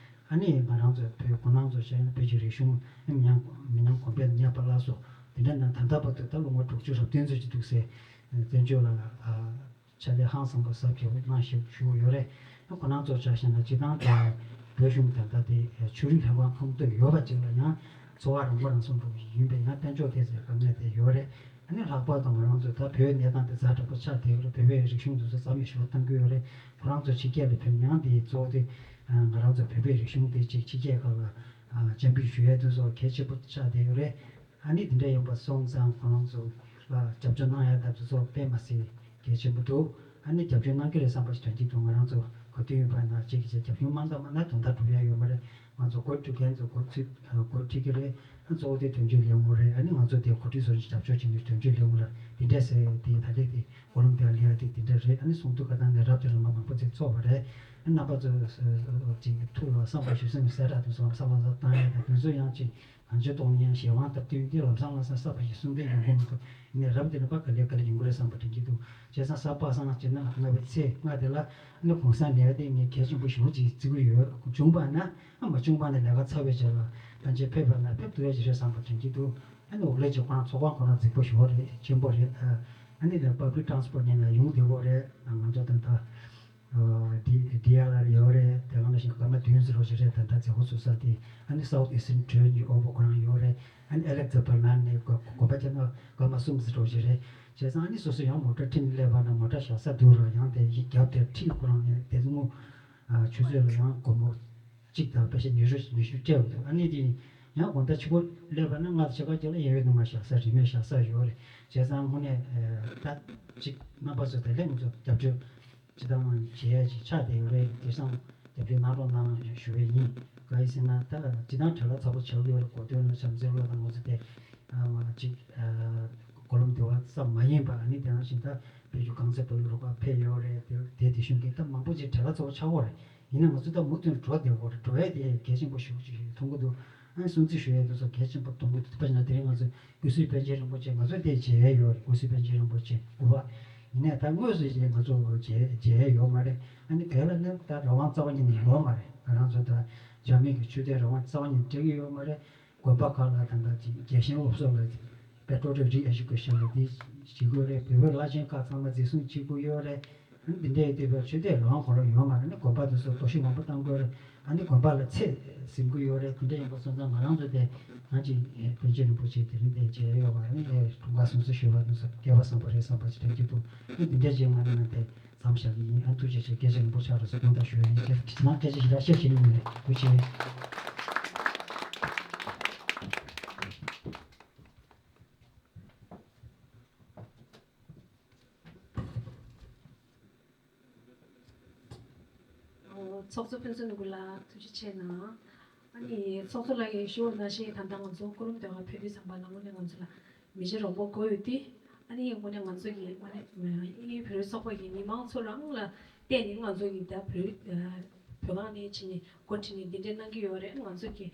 ཨ་ནི་ང་རང་ཚོ་བོད་ཁོ་རང་ཚོ་བཤད་ན་བོད་ཀྱི་རིག་གཞུང་ཨ་མི་ཉམས་མི་ཉམས་གོང་འཕེལ་ཉམས་པ་སླར་གསོ་དེ་འདྲ་ན་ད་ལྟ་བར་དུ་ད་ལོ་ངོ་དྲུག་ཅུ་རེ་བདུན་ཙམ་ཅིག་འདུག་ཟེར་བཙན་བྱོལ་ལ་ཕྱག་ལས་ཧང་སང་པོ་གཟབ་རྒྱས་པོ་གནང་ཞེས་ཞུ་གི་ཡོད་རེད། ཁོ་རང་ཚོ་ཆ་བཞག་ན་སྤྱི་བཏང་དང་བོད་གཞུང་ད་ལྟ་དེ་ཆོས་རིག་ལྷན་ཁང་ཁོངས་གཏོགས་ཡོད་པ་ཅིག་ལ་ཡང་འཚོ་བ་རིང་པོ་རང་སོང་འགྲོ་གི་ཡིན་པས་ཡང་དཔལ་འབྱོར་ཐད་ཀྱི་དཀའ་ངལ་དེ་ཡོད་རེད། ཨ་ནི་ལྷག་པར་དུ་ང་རང་ཚོ་ད་བོད་གནས་སྟངས་དེ་ཛ་དྲག་པོ་ཆགས་བསྡད་ཡོད་རེད། བོད་པའི་རིག་གཞུང་དེ་ཚོ་རྩ་མེད་ཞེ་པོ་བཏང་གི་ཡོད་རེད། ཁོ་རང་ཚོ་ཕྱི་རྒྱལ་ལ་ཕེབས་མྱོང་དེ་གཙོ་བོ་དེ་ང་རང་ཚོ་བོད་པའི་རིག་གཞུང་དེ་ཅིག་ཕྱི་རྒྱལ་ཁག་ལ་སྤྱན་འབུལ་ཞུ་ཡས་དེ་ཚོ་གལ་ཆེན་པོ་ཆགས་བསྡད་ཡོད་རེད། ཨ་ནི་དེ་འདྲ་ཡིན་པ་སོང་ཙང་ཁོ་རང་ཚོ་ལ་རྒྱབ་སྐྱོར་གནང་ཡ་ད་དེ་ཚོ་དཔེ་མ་སྲིད་གལ་ཆེན་པོ་འདུག་ཨ་ནི་རྒྱབ་སྐྱོར་གནང་གི་རེད་བསམ་པ་ཞིག་དོན་གཅིག་ཏུ་ང་རང་ཚོ་ག་དུས་ཡིན་པ་ན་གཅིག་གིས་རྒྱབ་སྐྱོར་མ་བཏང་བ་ན་དོན་དག་སྒྲུབ་ཡ་ཡོད་མ་རེད། ང་ཚོ་འགོ་ཁྲིད་མཁན་ཚོ་འགོ་ཁྲིད་འགོ་ཁྲིད་ཀྱི་རེད། གཙོ་བོ་དེ་དོན་གཅོད་ལས་ཁུངས་རེད། ཨ་ནི་ང་ཚོ་དེ་གོ་སྒྲིག་བཟོ་ཞིག་རྒྱབ་སྐྱོར་བྱེད་མཁན་དོན་གཅོད་ལས་ཁུངས་ལ་དེ་འདྲས་ཟེར་དེ་ད་ལྟ་དེ་ཀོ་ལོམ་བི་ཡ་ལ་ཡ་དེ་དེ་འདྲས་རེད། ཨ་ནི་གསུང་དུས་ཁ་ཐང་ནས་རབ་དེ་རིང་མ་མང་པོ་ཅིག་ཚོགས་པ་རེད། ཨ་ནི་རྣམ་པ་ཚོ་ཅིག་ཐུགས་ལ་བསམ་པ་ཞུ་སེམས་གསལ་དྲག་དུ་སོང་བསམ་བློ་བཏང་ཡ་དང་དུས་ཚོད་ཡང་ཅིག་གང་ཅི་གཏོང་ཡང་གཞན་དབང་སྟབས་བསྟུན་ཏེ་ལམ་སང་ལམ་སང་གསར་པ་ཞིག་གསུང་འདོད་ཡོང་གི་མི་འདུག་ཡིན་ནའི་རབ་འདི་ནི་ཕ་ག་ལེ་ག་ལེ་ཡོང་གི་རེད་བསམ་པ་དྲན་གྱི་འདུག་བྱས་ཙང་གཟའ་པ་སངས་སྤྱིར་ན་ལྔ་པའི་ཚེས་ལྔ་དེ་ལ་ནི་གུང་སེང་ལས་དེ་ངས་གལ་ཆེན་པོ་ཞེ་པོ་ཅིག་བརྩི་གི་ཡོད། བྱུང་བ་ན་ཨ་མ་བྱུང་བ་ན་ལས་ཀ་ཚར་བའི་རྗེས་ལ་ཕན་ཆད་ཕེབས་པ་ན་ཕེབས་ཐུབ་ཡ་ཞིག་རེད་བསམ་པ་དྲན་གྱི་འདུག་ཨ་ནི་འོག་ལས་ཀྱི་ཁོ་རང་ཚོགས་ཁང་ཁོ་རང་རྫིག་པོ་ཞེ་པོ་རེད། ཆེན་པོ་རེད། ཨ་ནི་ལས་པབ་ལིག་ཊ་རན་སི་པོར་ཊ་ཉན་ན་ཡོང་བདེ་པོ་རེད། ང་ཚོ་ད་ལྟ་ཨ་ཌི་ཌི་ཨར་ཨར་ཡོད་རེད། དེ་ག་ནང་བཞིན་སྐར་མ་བདུན་ཙམ་རོགས་ཞིག་རེད། ད་ལྟ་མཛད་སྒོ་ཚུགས་ས་དེ། ཨ་ནི་South Eastern Trail གི་ཨོ་པོ་ཁོ་རང་ཡོད་རེད། ཨ་ནི་ཨེ་ལེག་ཛ་བར་ནན་ནས་དགོན་པ་བྱས་ན་སྐར་མ་གསུམ་ཙམ་རོགས་ཞིག་རེད། བྱས་ཙང་ཨ་ནི་སོ་སོ་ཡང་མོ་ཊ་ཁྲིད་ནས་སླེབས་པ་ན་མོ་ཊ་བཞག་ས་འདུག་ར། ཡང་དེ་ཡི་རྒྱབ་དེར་ཁྲིད་ཁོ་རང་ནས་དེ་ཚོ་དངུལ་ཆུ་ཚོད་ལ་ཡང་སྒོར་མོ་གཅིག་དང་པེ་ཤ་ཉི་ཤུ་ཉི་ཤུ་སྤྲད་འདུག་ཨ་ནི་དེ་ཡང་དགོང་དག་ཕྱི་པོ་སླེབས་པ་ན་ང་ཚོ་ཕྱེད་ཀ་གཅིག་ལ་གཡས་གཡོན་དུ་མ་བཞག་ས་རིན་མེད་བཞག་ས་ཡོད་རེད། བྱས་ཙང་དངོས་གནས་ད་ཅིག་རྣམ་པ་ཚོ་དེ་ལས་ང་ཚོ་རྒྱབ་སྐྱོར་སྤྱི་བཏང་བྱེད་ཡས་ཅིག་ཆགས་བསྡད་ཡོད་རེད། དེང་སང་རྒྱབ་སྐྱོར་གནང་རོགས་གནང་ཞུ་བས་ཡིན། ག་ཡིན་ཟེར་ན་ད་སྤྱི་བཏང་བྲེལ་བ་ཚ་པོ་ཆགས་ཀྱི་ཡོད་རེད། གོ་སྟོན་ལ་བྱམས་བརྩེའི་ལོ་དང་ང་ཚོ་དེ་ཅིག་ཀོ་ལོམ་དུ་བ་ཙམ་མ་ཡིན་པ་ཨ་ནི་དེ་ནང་བཞིན་ད་བོད་ཀྱི་གང་ཟག་བོད་ལུགས་རོགས་པ་ཕེབས་ཡོད་རེད། དེ་དེ་དེ་བཞིན་གྱི་ད་མང་པོ་ཅིག་བྲེལ་བ་ཚ་པོ་ཆགས་ཀྱི་ཡོད་རེད། ཡིན་ན་ང་ཚོ་ད་མུ་མཐུད་འགྲོ་བསྡད་ཡོད་རེད། འགྲོ་ཡས་དེ་གལ་ཆེན་པོ་ཞེ་པོ་ཅིག་མཐོང་གི་འདུག་ཨ་ནི་སྲུང་བརྩི་ཞུ་ཡས་དེ་ཚོ་གལ་ཆེན་པོ་མཐོང་གི་འདུག་དཔེར་ན་དེ་རིང་ང་ཚོ་སྐུ་སྲུང་པཎ་ཆེན་རིན་པོ་ཆེ་ང་ཚོ་དེ་མཇལ་ཡས་ཡོད་རེད། སྐུ་སྲུང་པཎ་ཆེན་རིན་པོ་ཆེ་སྐུ་པར་ ཡིན་ནའི་ད་དངོས་སུ་ཞིག་ང་ཚོ་མཇལ་མཇལ་ཡོད་མ་རེད། ཨ་ནི་བོད་ལ་ནི་ད་རང་དབང་རྩ་བ་ཉིད་ནས་ཡོད་མ་རེད། ང་རང་ཚོ་ད་རྒྱ་མི་གི་ཆོས་དད་རང་དབང་རྩ་བ་ཉིད་ནས་སྤྲད་ཀྱི་ཡོད་མ་རེད། དགོན་པ་ཁག་ལ་ད་ལྟ་ཅིག་རྒྱལ་ཞེན་སློབ་གསོ་ལ་དཔེ་སྤྲོ་གྲོས་རིགས་ཨེ་ཞིག་དགོས་ཤེས་ལ་དེ་བྱེད་དགོས་རེད། བོད་པའི་བླ་ཆེན་ཁག་ཚང་མ་འཛིན་བཟུང་བྱེད་དགོས་ཡོད་རེད། ཨ་ནི་འདི་འདྲའི་དུས་བབ་ཆོས་དད་རང་དབང་ཁོ་རང་ཡོད་མ་རེད། ཨ་ནི་དགོན་པ་དེ་ཚོ་གཏོར་བཤིག་མང་པོ་བཏང་དགོས་རེད། ཨ་ནི་དགོན་པ་ལ་ཚེ་ཟིན་གྱི་ཡོད་རེད། དེ་འདྲ་ཡིན་པ་སོང་ཙང་ང་རང་ཚོ་དེ་ང་ཅིག་པཎ་ཆེན་རིན་པོ་ཆེ་དེ་རིང་དེ་མཇལ་ཡོད་པ་ནི་དུང་དཀར་གསུང་ཚུལ་ཞུ་བ་དེ་ཚོ་སྐལ་བ་བཟང་པོ་རེད་བསམ་པ་ཅིག་དྲན་གྱི་འདུག་ཨ་ནི་འདི་འདྲ་ཅིག་ང་ནི་ང་དེ་མཚམས་བཞག་གི་ཡིན། ཨ་ཐུགས་རྗེ་ཆེ། སྐད་ཆ་རིང་པོ་ཆགས་རེད་ཟེར་དགོངས་དག་ཞུ་ཡ་ཡིན། ཁྱེད་ཀྱི་ནང་སྐད་ཆ་ཞིག་ར་བཤད་ཤེས་ནི་མེད་རེད། ཐུགས་རྗེ་ཆེ། ཚོགས་གཙོ་ཕུན་ཚོགས་ནོར་བུ་ལགས་ཐུགས་རྗེ་ཆེ་གནང་། ཨ་ནི་ཚོགས་གཙོ་ལགས་ཀྱིས་ཞུ་བ་ནང་བཞིན་ད་ལྟ་ང་ཚོ་སྐུ་རིམ་དེ་ག་ཕེབས་དུས་ཙམ་པ་ལ་དངོས་གནས་ང་ཚོ་ལ་མི་རྗེ་རོང་པོ་དགོས་ཡོད་དེ། ཨ་ནི་དངོས་གནས་ང་ཚོ་གི་དངོས་གནས་དབྱིན་ཡུལ་བོད་རིགས་ཚོགས་པ་གི་མི་མང་ཚོ་རང་ལ་བལྟས་ནས་ང་ཚོ་གི་ད་བོད་བོད་ཁང་ནས་ཕྱིན་ནས་འགོ་ཁྲིད་ནས་འདི་འདྲས་གནང་གི་ཡོད་རེད། ང་ཚོ་གི་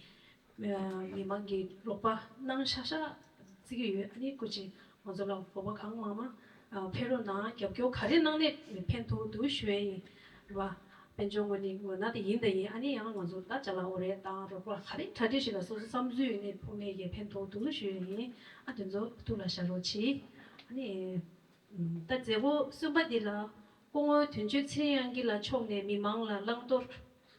མི་མང་གི་རོགས་པ་གནང་ཤག་ཤག་བརྩི་གི་ཡོད། ཨ་ནི་སྐུ་མཁྱེན་ང་ཚོ་ལ་རོགས་པ་གང་མང་མང་ཕེབས་རོགས་གནང་། རྒྱབ་སྐྱོར་ག་རེ་གནང་ནས་ཕན་ཐོགས་འདུག་ཞུ་ཡ་ཡིན་རེད་བ། དཔལ་འབྱོར་ངོས་ནས་ངོས་ན་དེ་ཡིན་དང་ཡིན། ཨ་ནི་ཡང་ང་ཚོ་ད་ཅ་ལག་འོ་རེད་དང་རོགས་པ་ག་རེ་གྲ་སྒྲིག་ཞིག་ལ་སོ་སོ་བསམ་ཚུལ་ཡོད་ནས་ཕུགས་ནས་ཀྱི་ཕན་ཐོགས་འདུག་ཞུ་ཡ་ཡིན། ཨ་དེ་ཚོ་ཐུགས་ལ་བཞག་རོགས་གྱིས། ཨ་ནི་ད་མཛད་སྒོ་གསུམ་པ་འདི་ལ་སྐུ་ངོ་དོན་གཅོད་ཚེ་རིང་དབྱངས་སྐྱིད་ལགས་མཆོག་ནས་མི་མང་ལ་བླང་དོར་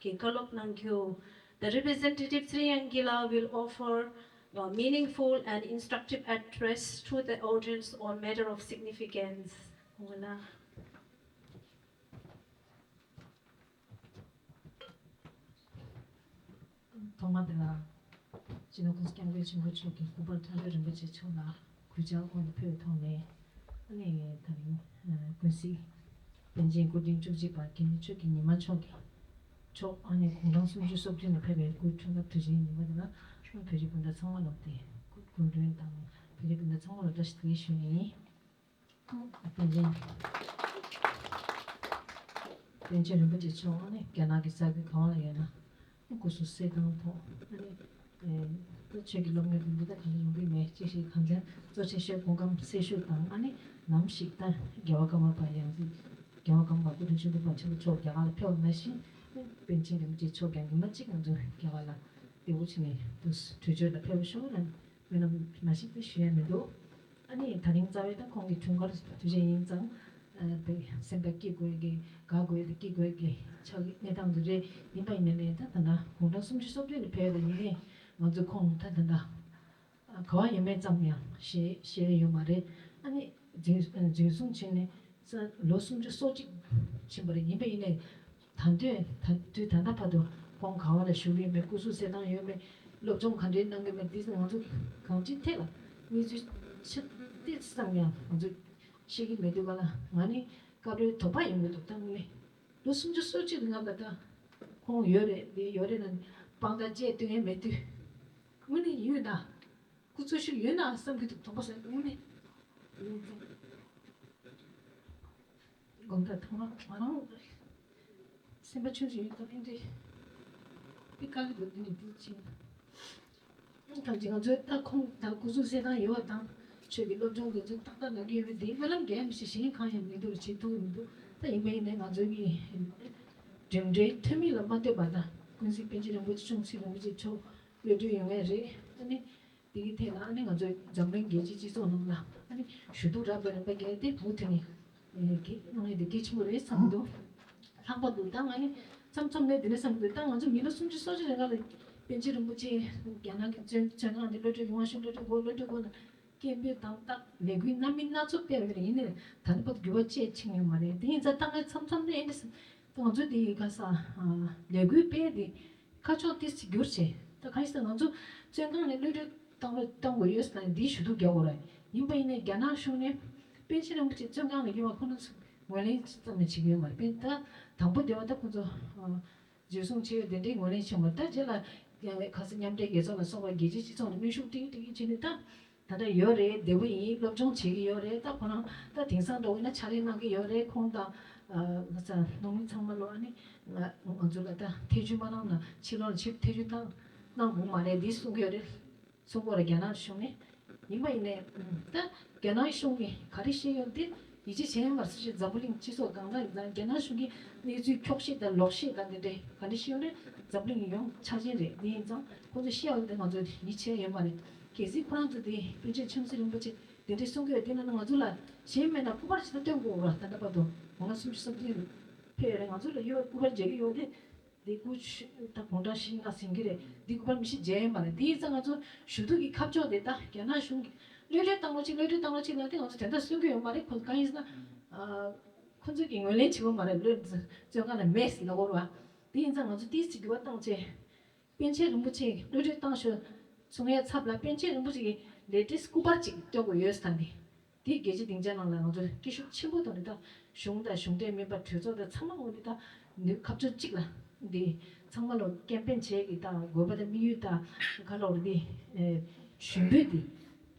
གྱི་བཀའ་སློབ་གནང་རྒྱུ། The representative Tsering Yangkila will offer a meaningful and instructive address to the audience on matter of significance. ཐོག་མ་དེ་ལ་སྤྱི་ནོར་༸གོང་ས་༸སྐྱབས་མགོན་ཆེན་པོ་མཆོག་གི་སྐུ་པར་མཐོང་གྲོལ་རིན་པོ་ཆེ་མཆོག་ལ་གུས་ཕྱག་སྔོན་དུ་ཕུལ་བའི་ཐོག་ནས། ཨ་ནི་ད་རིང་ཀུན་གཟིགས་པཎ་ཆེན་སྐུ་ཕྲེང་བཅུ་གཅིག་པ་དགེ་འདུན་ཆོས་ཀྱི་ཉི་མ་མཆོག་གི་མཆོག་ཨ་ནི་དགུང་གྲངས་སུམ་ཅུ་སོ་བདུན་ལ་ཕེབས་པའི་སྐུའི་འཁྲུངས་སྐར་དུས་ཆེན་ཉིན་མོ་དེ་ལ་བོད་རིགས་སྤུན་ཟླ་ཚང་མ་ལ་དེ་སྐུ་སྐུ་མགྲོན་དང་བོད་རིགས་སྤུན་ཟླ་ཚང་མ་ལ་བཀྲ་ཤིས་བདེ་ལེགས་ཞུ་ཡིན། པཎ་ཆེན། པཎ་ཆེན་རིན་པོ་ཆེ་མཆོག་ནི་རྒྱ་ནག་གི་ས་ཁུལ་གང་ལ་ཡོད་ན་སྐུ་གཟུགས་གསལ་ཐང་ཐོག་ཨ་ནི་ད་ཆོས་ཀྱི་སློབ་གཉེར་དེ་འདི་ལྟ་ག་ལ་ཡོང་གི་མེད་ཅེས་ཤིག་གང་ལྟར་གཙོ་ཆེ་ཤོས་སྐུ་ཁམས་གསལ་ཤོས་དང་། ཨ་ནི་ནམ་ཞིག་ད་རྒྱལ་བ་ཀརྨ་པ་ཡང་སྲིད་རྒྱལ་བ་ཀརྨ་པ་སྐུ་ཕྲེང་བཅུ་བདུན་པ་ཆེན་པོ་མཆོག་རྒྱ་གར་ལ་ཕེབས་པ་ནང་བཞིན་པཎ་ཆེན་རིན་པོ་ཆེ་མཆོག་ཀྱང་ཉི་མ་གཅིག་ང་ཚོ་རྒྱ་གར་ལ་བདེ་པོ་བྱས་ནས་དུས་གྲོས་ཆོད་ལ་ཕེབས་ཤོག་ལ། སྨོན་ལམ་མ་ཞིག་ཏུ་ཞུ་ཡ་མི་འདུག་ཨ་ནི་ད་རིང་རྩ་བའི་ད་ཁོང་གི་འཁྲུངས་སྐར་དུས་ཆེན་ཡིན་ཙང་། ཨ་དེ་སེམས་པ་སྐྱིད་དགོས་ཀྱི་དགའ་དགོས་ཀྱི་སྐྱིད་དགོས་ཀྱི་ཆགས་ཀྱི་གནས་སྟངས་དེ་རེད། ཡིན་པ་ཡིན་ནའི་ད་ད་ལྟ་དགུང་གྲངས་སུམ་ཅུ་སོ་བདུན་ལ་ཕེབས་པ་ཡིན་ནའི་ང་ཚོ་ཁོང་ད་ད་ལྟ་ག་བ་ཡོད་མེད་ཙམ་ཡང་ཤེས་ཤེས་ཡོད་མ་རེད། ཨ་ནི་འཛིན་འཛིན་བཟུང་བྱས་ནས་ས་ལོ་སུམ་ཅུ་སོ་གཅིག་ཕྱིན་པ་རེད། ཡིན་པ་ཡིན་ནའི་ད་དུས་ད་དུས་ད་ལྟ་བར་དུ་ཁོང་ག་བ་ལ་བཞུགས་ཡོད་མེད། སྐུ་གཟུགས་གསལ་ཐང་ཡོད་མེད། སློབ་སྦྱོང་ག་འདྲའི་གནང་གི་མེད། འདི་ང་ཚོ་གང་ཅིའི་ཐད་ལ་གནས་ཚུལ་ཆ་ཏིག་ཙམ་ཡང་ང་ཚོ་ཤེས་ཀྱི་མེད་དུས་ག་ལ་ང་ནི་སྐབས་རེ་དོགས་པ་ཡོང་གི་འདུག་ད་ངས་ལོ་སུམ་ཅུ་སོ་གཅིག་ལ་ང་ད་ལྟ་ཁོང་ཡོད་རེད་འདི་ཡོད་རེད་ལ་དཔང་རྟགས་བཅས་སྟོན་ཡས་མེད་དུས་དངོས་གནས་ཡོད་ན། ཁོ་ཚོ་ཞིག་ཡོད་ན་བསམ་གྱི་འདུག་དོགས་པ་ཟ་དངོས་གནས། དགོངས་དག་ཐོག་མ་ང་རང་སེམས་པ་ཆུང་ཆུང་ཡོད་དང་ཨེ་འདྲས་དེ་དཀའ་གི་འདུག་དེ་ནས་དེ་ཕྱིན། ཐམས་ཅད་ང་ཚོའི་ད་ཁོང་ད་སྐུ་གཟུགས་གསལ་ཐང་ཡོད་པ་དང་ཆོས་ཀྱི་སློབ་སྦྱོང་དེ་ཚོ་ཏག་ཏག་ལབ་ཀྱི་ཡོད་པས་དེའི་སྨོན་ལམ་རྒྱག་ཡ་མི་ཤེས་གཞན་གང་ཡང་མི་འདུག་བྱེད་ཐུབ་ཀྱི་མི་འདུག་ད་ཡིན་པ་ཡིན་ནའི་ང་ཚོའི་གི་འགྲིམ་འགྲུལ་ཐོན་མི་ལ་མ་ལྟོས་པ་དང་ཀུན་གཟིགས་པཎ་ཆེན་རིན་པོ་ཆེ་ཆུང་ཚེ་རིན་པོ་ཆེ་མཆོག་གློད་གྲོལ་ཡོང་ངེས་རེད། ཨ་ནི། དེ་གི་ཐད་ལ་ཨ་ནི་ང་ཚོའི་འཛམ་གླིང་རྒྱལ་སྤྱིའི་སྤྱི་ཚོགས་ནང་ལ་ཨ་ནི་ཞུ་གཏུག་རག་པའི་རིམ་པ་བརྒྱད་དེ་བུ་དེ་ནི་གི་གནང་ཡས་དེ་གལ་ཆེན་པོ་རེད་བསམ་གྱི་འདུག་ལྷག་པར་དུ་ད་ང་ནི་མཚམས་མཚམས་ནས་དེ་འདྲ་བསམ་གྱི་འདུག་ད་ང་ཚོ་མི་ལོ་སུམ་ཅུ་སོ་གཅིག་རིང་ལ་པཎ་ཆེན་རིན་པོ་ཆེ་རྒྱ་ནག་གི་བཙོན་བཙོན་ཁང་དེ་གློད་གྲོལ་ཡོང་བ་ཞུ་གློད་གྲོལ་དགོས་གློད་གྲོལ་དགོས་ལ་སྐད་འབོད་དང་ཏག་ལས་འགུལ་སྣ་མིན་སྣ་ཚོགས་སྤེལ་བ་རེད། ཡིན་ནའི་ད་ལྟ་བར་དུ་འགྱུར་བ་ཅི་ཡང་ཕྱིན་ཡོད་མ་རེད། དེ་ཡིན་ཙང་ད་ང་མཚམས་མཚམས་ནས་ཨེ་འདྲ་ང་ཚོ་དེ་ག་ས་ལས་འགུལ་སྤེལ་དེ། ཁ་ཕྱོགས་ཏོག་ཙམ་བསྒྱུར་བྱས། ད་གང་ཡིན་ཟེར་ན་ང་ཚོ་བཙོན་ཁང་ནས་གློད་གྲོལ་བཏང་རོགས་གཏོང་དགོས་ཡོད་ཟེར་ན་འདིའི་ཞུ་གཏུག་རྒྱག་དགོས་རེད། ཡིན་པ་ཡིན་ནའི་རྒྱ་ནག་གཞུང་ནས་པཎ་ཆེན་རིན་པོ་ཆེ་བཙོན་ཁང་ནས་ཡོང་བ་ཁོ་ན་ཚོ་ངོས་ལེན་ཙམ་ཡང་བྱེད་ཀྱི་ཡོད་མ་རེད། པཎ་ད་དང་པོ་དེ་བ་ད་ཁོ་ཚོ་འཛིན་བཟུང་བྱས་ཡོད་དེ་འདྲའི་ངོས་ལེན་བྱས་མ་རེད། ད་རྗེས་ལ་ཁ་སང་མཉམ་འབྲེལ་རྒྱལ་ཚོགས་ལ་སོགས་པ་རྒྱལ་སྤྱིའི་སྤྱི་ཚོགས་ནས་གནོན་ཤུགས་ཏིག་ཏིག་བྱས་ནས་ད། ད་ལྟ་ཡོད་རེད། བདེ་པོ་ཡིན། སློབ་སྦྱོང་བྱེད་ཀྱི་ཡོད་རེད། ད་ཁོ་རང་ད་དེང་སང་འདྲ་བོ་ཡིན་ན་ཕྱག་ལས་གནང་གི་ཡོད་རེད། ཁོང་དང་ང་ཚོ་ནང་མི་ཚང་མ་ལོ་ཨ་ནི་ང་ང་ཚོ་ལ་ད་ཐེ་བྱུས་མ་གནང་ན་ཕྱི་ལོགས་ལ་ཕྱིར་ཐེ་བྱུས་གནང་གནང་དགོས་མ་རེད་འདི་གསུང་གི་ཡོད་རེད། གསུང་གི་ཡོད་རེད་རྒྱ་ནག་གཞུང་ནས། ཡིན་པ་ཡིན་ནའི་ད་རྒྱ་ནག་གཞུང་གིས་ག་རེ་བཤད་ཡོད་འདི་ ཡིད་ཆེས་བྱས་ཡོད་མ་རེད། སོ་སོའི་འཛམ་བུ་གླིང་སྤྱི་ཚོགས་གང་ག་ཡིན་ཙང་རྒྱ་ནག་གཞུང་གིས་གནས་ཚུལ་འཁྱོག་བཤད་དང་ལོག་བཤད་དང་དེ་འདྲའི་ག་འདྲ་ཤེས་ཡོད་རེད། འཛམ་བུ་གླིང་ཡོངས་ཆ་ཅན་རེད། དེ་ཡིན་ཙང་ཁོང་ཚོས་བཤད་ཡོད་དེ་ང་ཚོས་ཡིད་ཆེས་ཡོད་མ་རེད། གལ་སྲིད་ཁོ་རང་ཚོ་དེ་པཎ་ཆེན་ཆབ་སྲིད་རིན་པོ་ཆེ་དེ་འདྲའི་གསུང་གི་ཡོད་དེ་ན་ང་ཚོ་ལ་གཞན་མེད་ན་སྐུ་པར་ཞིག་ད་སྟོན་དགོས་ར། ད་ལྟ་བར་དུ་ལོ་ངོ་སུམ་ཅུ་སོ་བདུན་ཕེབས་ཡོད་རེད། ང་ཚོ་ལ་ཡོད་སྐུ་པར་མཇལ་གི་ཡོད་དེ། འདི་སྐུ་ད་དགུང་གྲངས་བཞི་ལྔ་ཟིན་གྱི་རེད། འདི་སྐུ་པར་མི་ཤི་མཇལ་ཡོད་མ་རེད། དེ་ཡིན་ཙང་ང་ཚོ་ཞུ་གཏུག་གི་ཁ་ཕྱོགས་དེ་ད་རྒྱ་ནག་གཞུང་གིས་གློད་གྲོལ་བཏང་རོགས་གྱིས། གློད་གྲོལ་བཏང་རོགས་གྱིས་ལབ་དེ་ང་ཚོ་དེ་འདྲ་གསུང་གི་ཡོད་མ་རེད། ཁོ་གང་ཡིན་ཟེར་ན་ཨ་ཁོ་ཚོས་ཀྱི་ངོས་ལེན་བྱེད་ཀྱི་ཡོད་མ་རེད། གློད་བཙོན་ཁང་ལ་མེད་ཟེར་ལབ་ཀྱི་ཡོད་རེད་བ། དེ་ཡིན་ཙང་ང་ཚོ་ཏོག་ཙམ་འགྱུར་བ་བཏང་བྱས་པཎ་ཆེན་རིན་པོ་ཆེ་གློད་གྲོལ་བཏང་ཤོག་གསུང་ཡའི་ཚབ་ལ་པཎ་ཆེན་རིན་པོ་ཆེ་གི་ལེ་ཊེ་སི་སྐུ་པར་ཅིག་སྟོན་དགོས་ཡོད་ཟེར་ནས། དེ་རྒྱལ་སྤྱིའི་སྡིངས་ཆ་ནང་ལ་ང་ཚོས་སྐད་ཤུགས་ཆེན་པོ་ཐོག་ནས་ད་གཞུང་དང་གཞུང་འབྲེལ་མིན་པ་གྲོས་ཚོགས་དང་ཚང་མ་ངོས་ནས་ད་ནུས་ཁ་ཕྱོགས་གཅིག་ལ་འདི་ཚང་མ་ལོ་ཀེམ་པེན་བྱེད་ཀྱི་ད་དགོས་པ་དང་དམིགས་ཡུལ་ད་ག་ལོར་འདི་ཞུ་འབོད་འདི་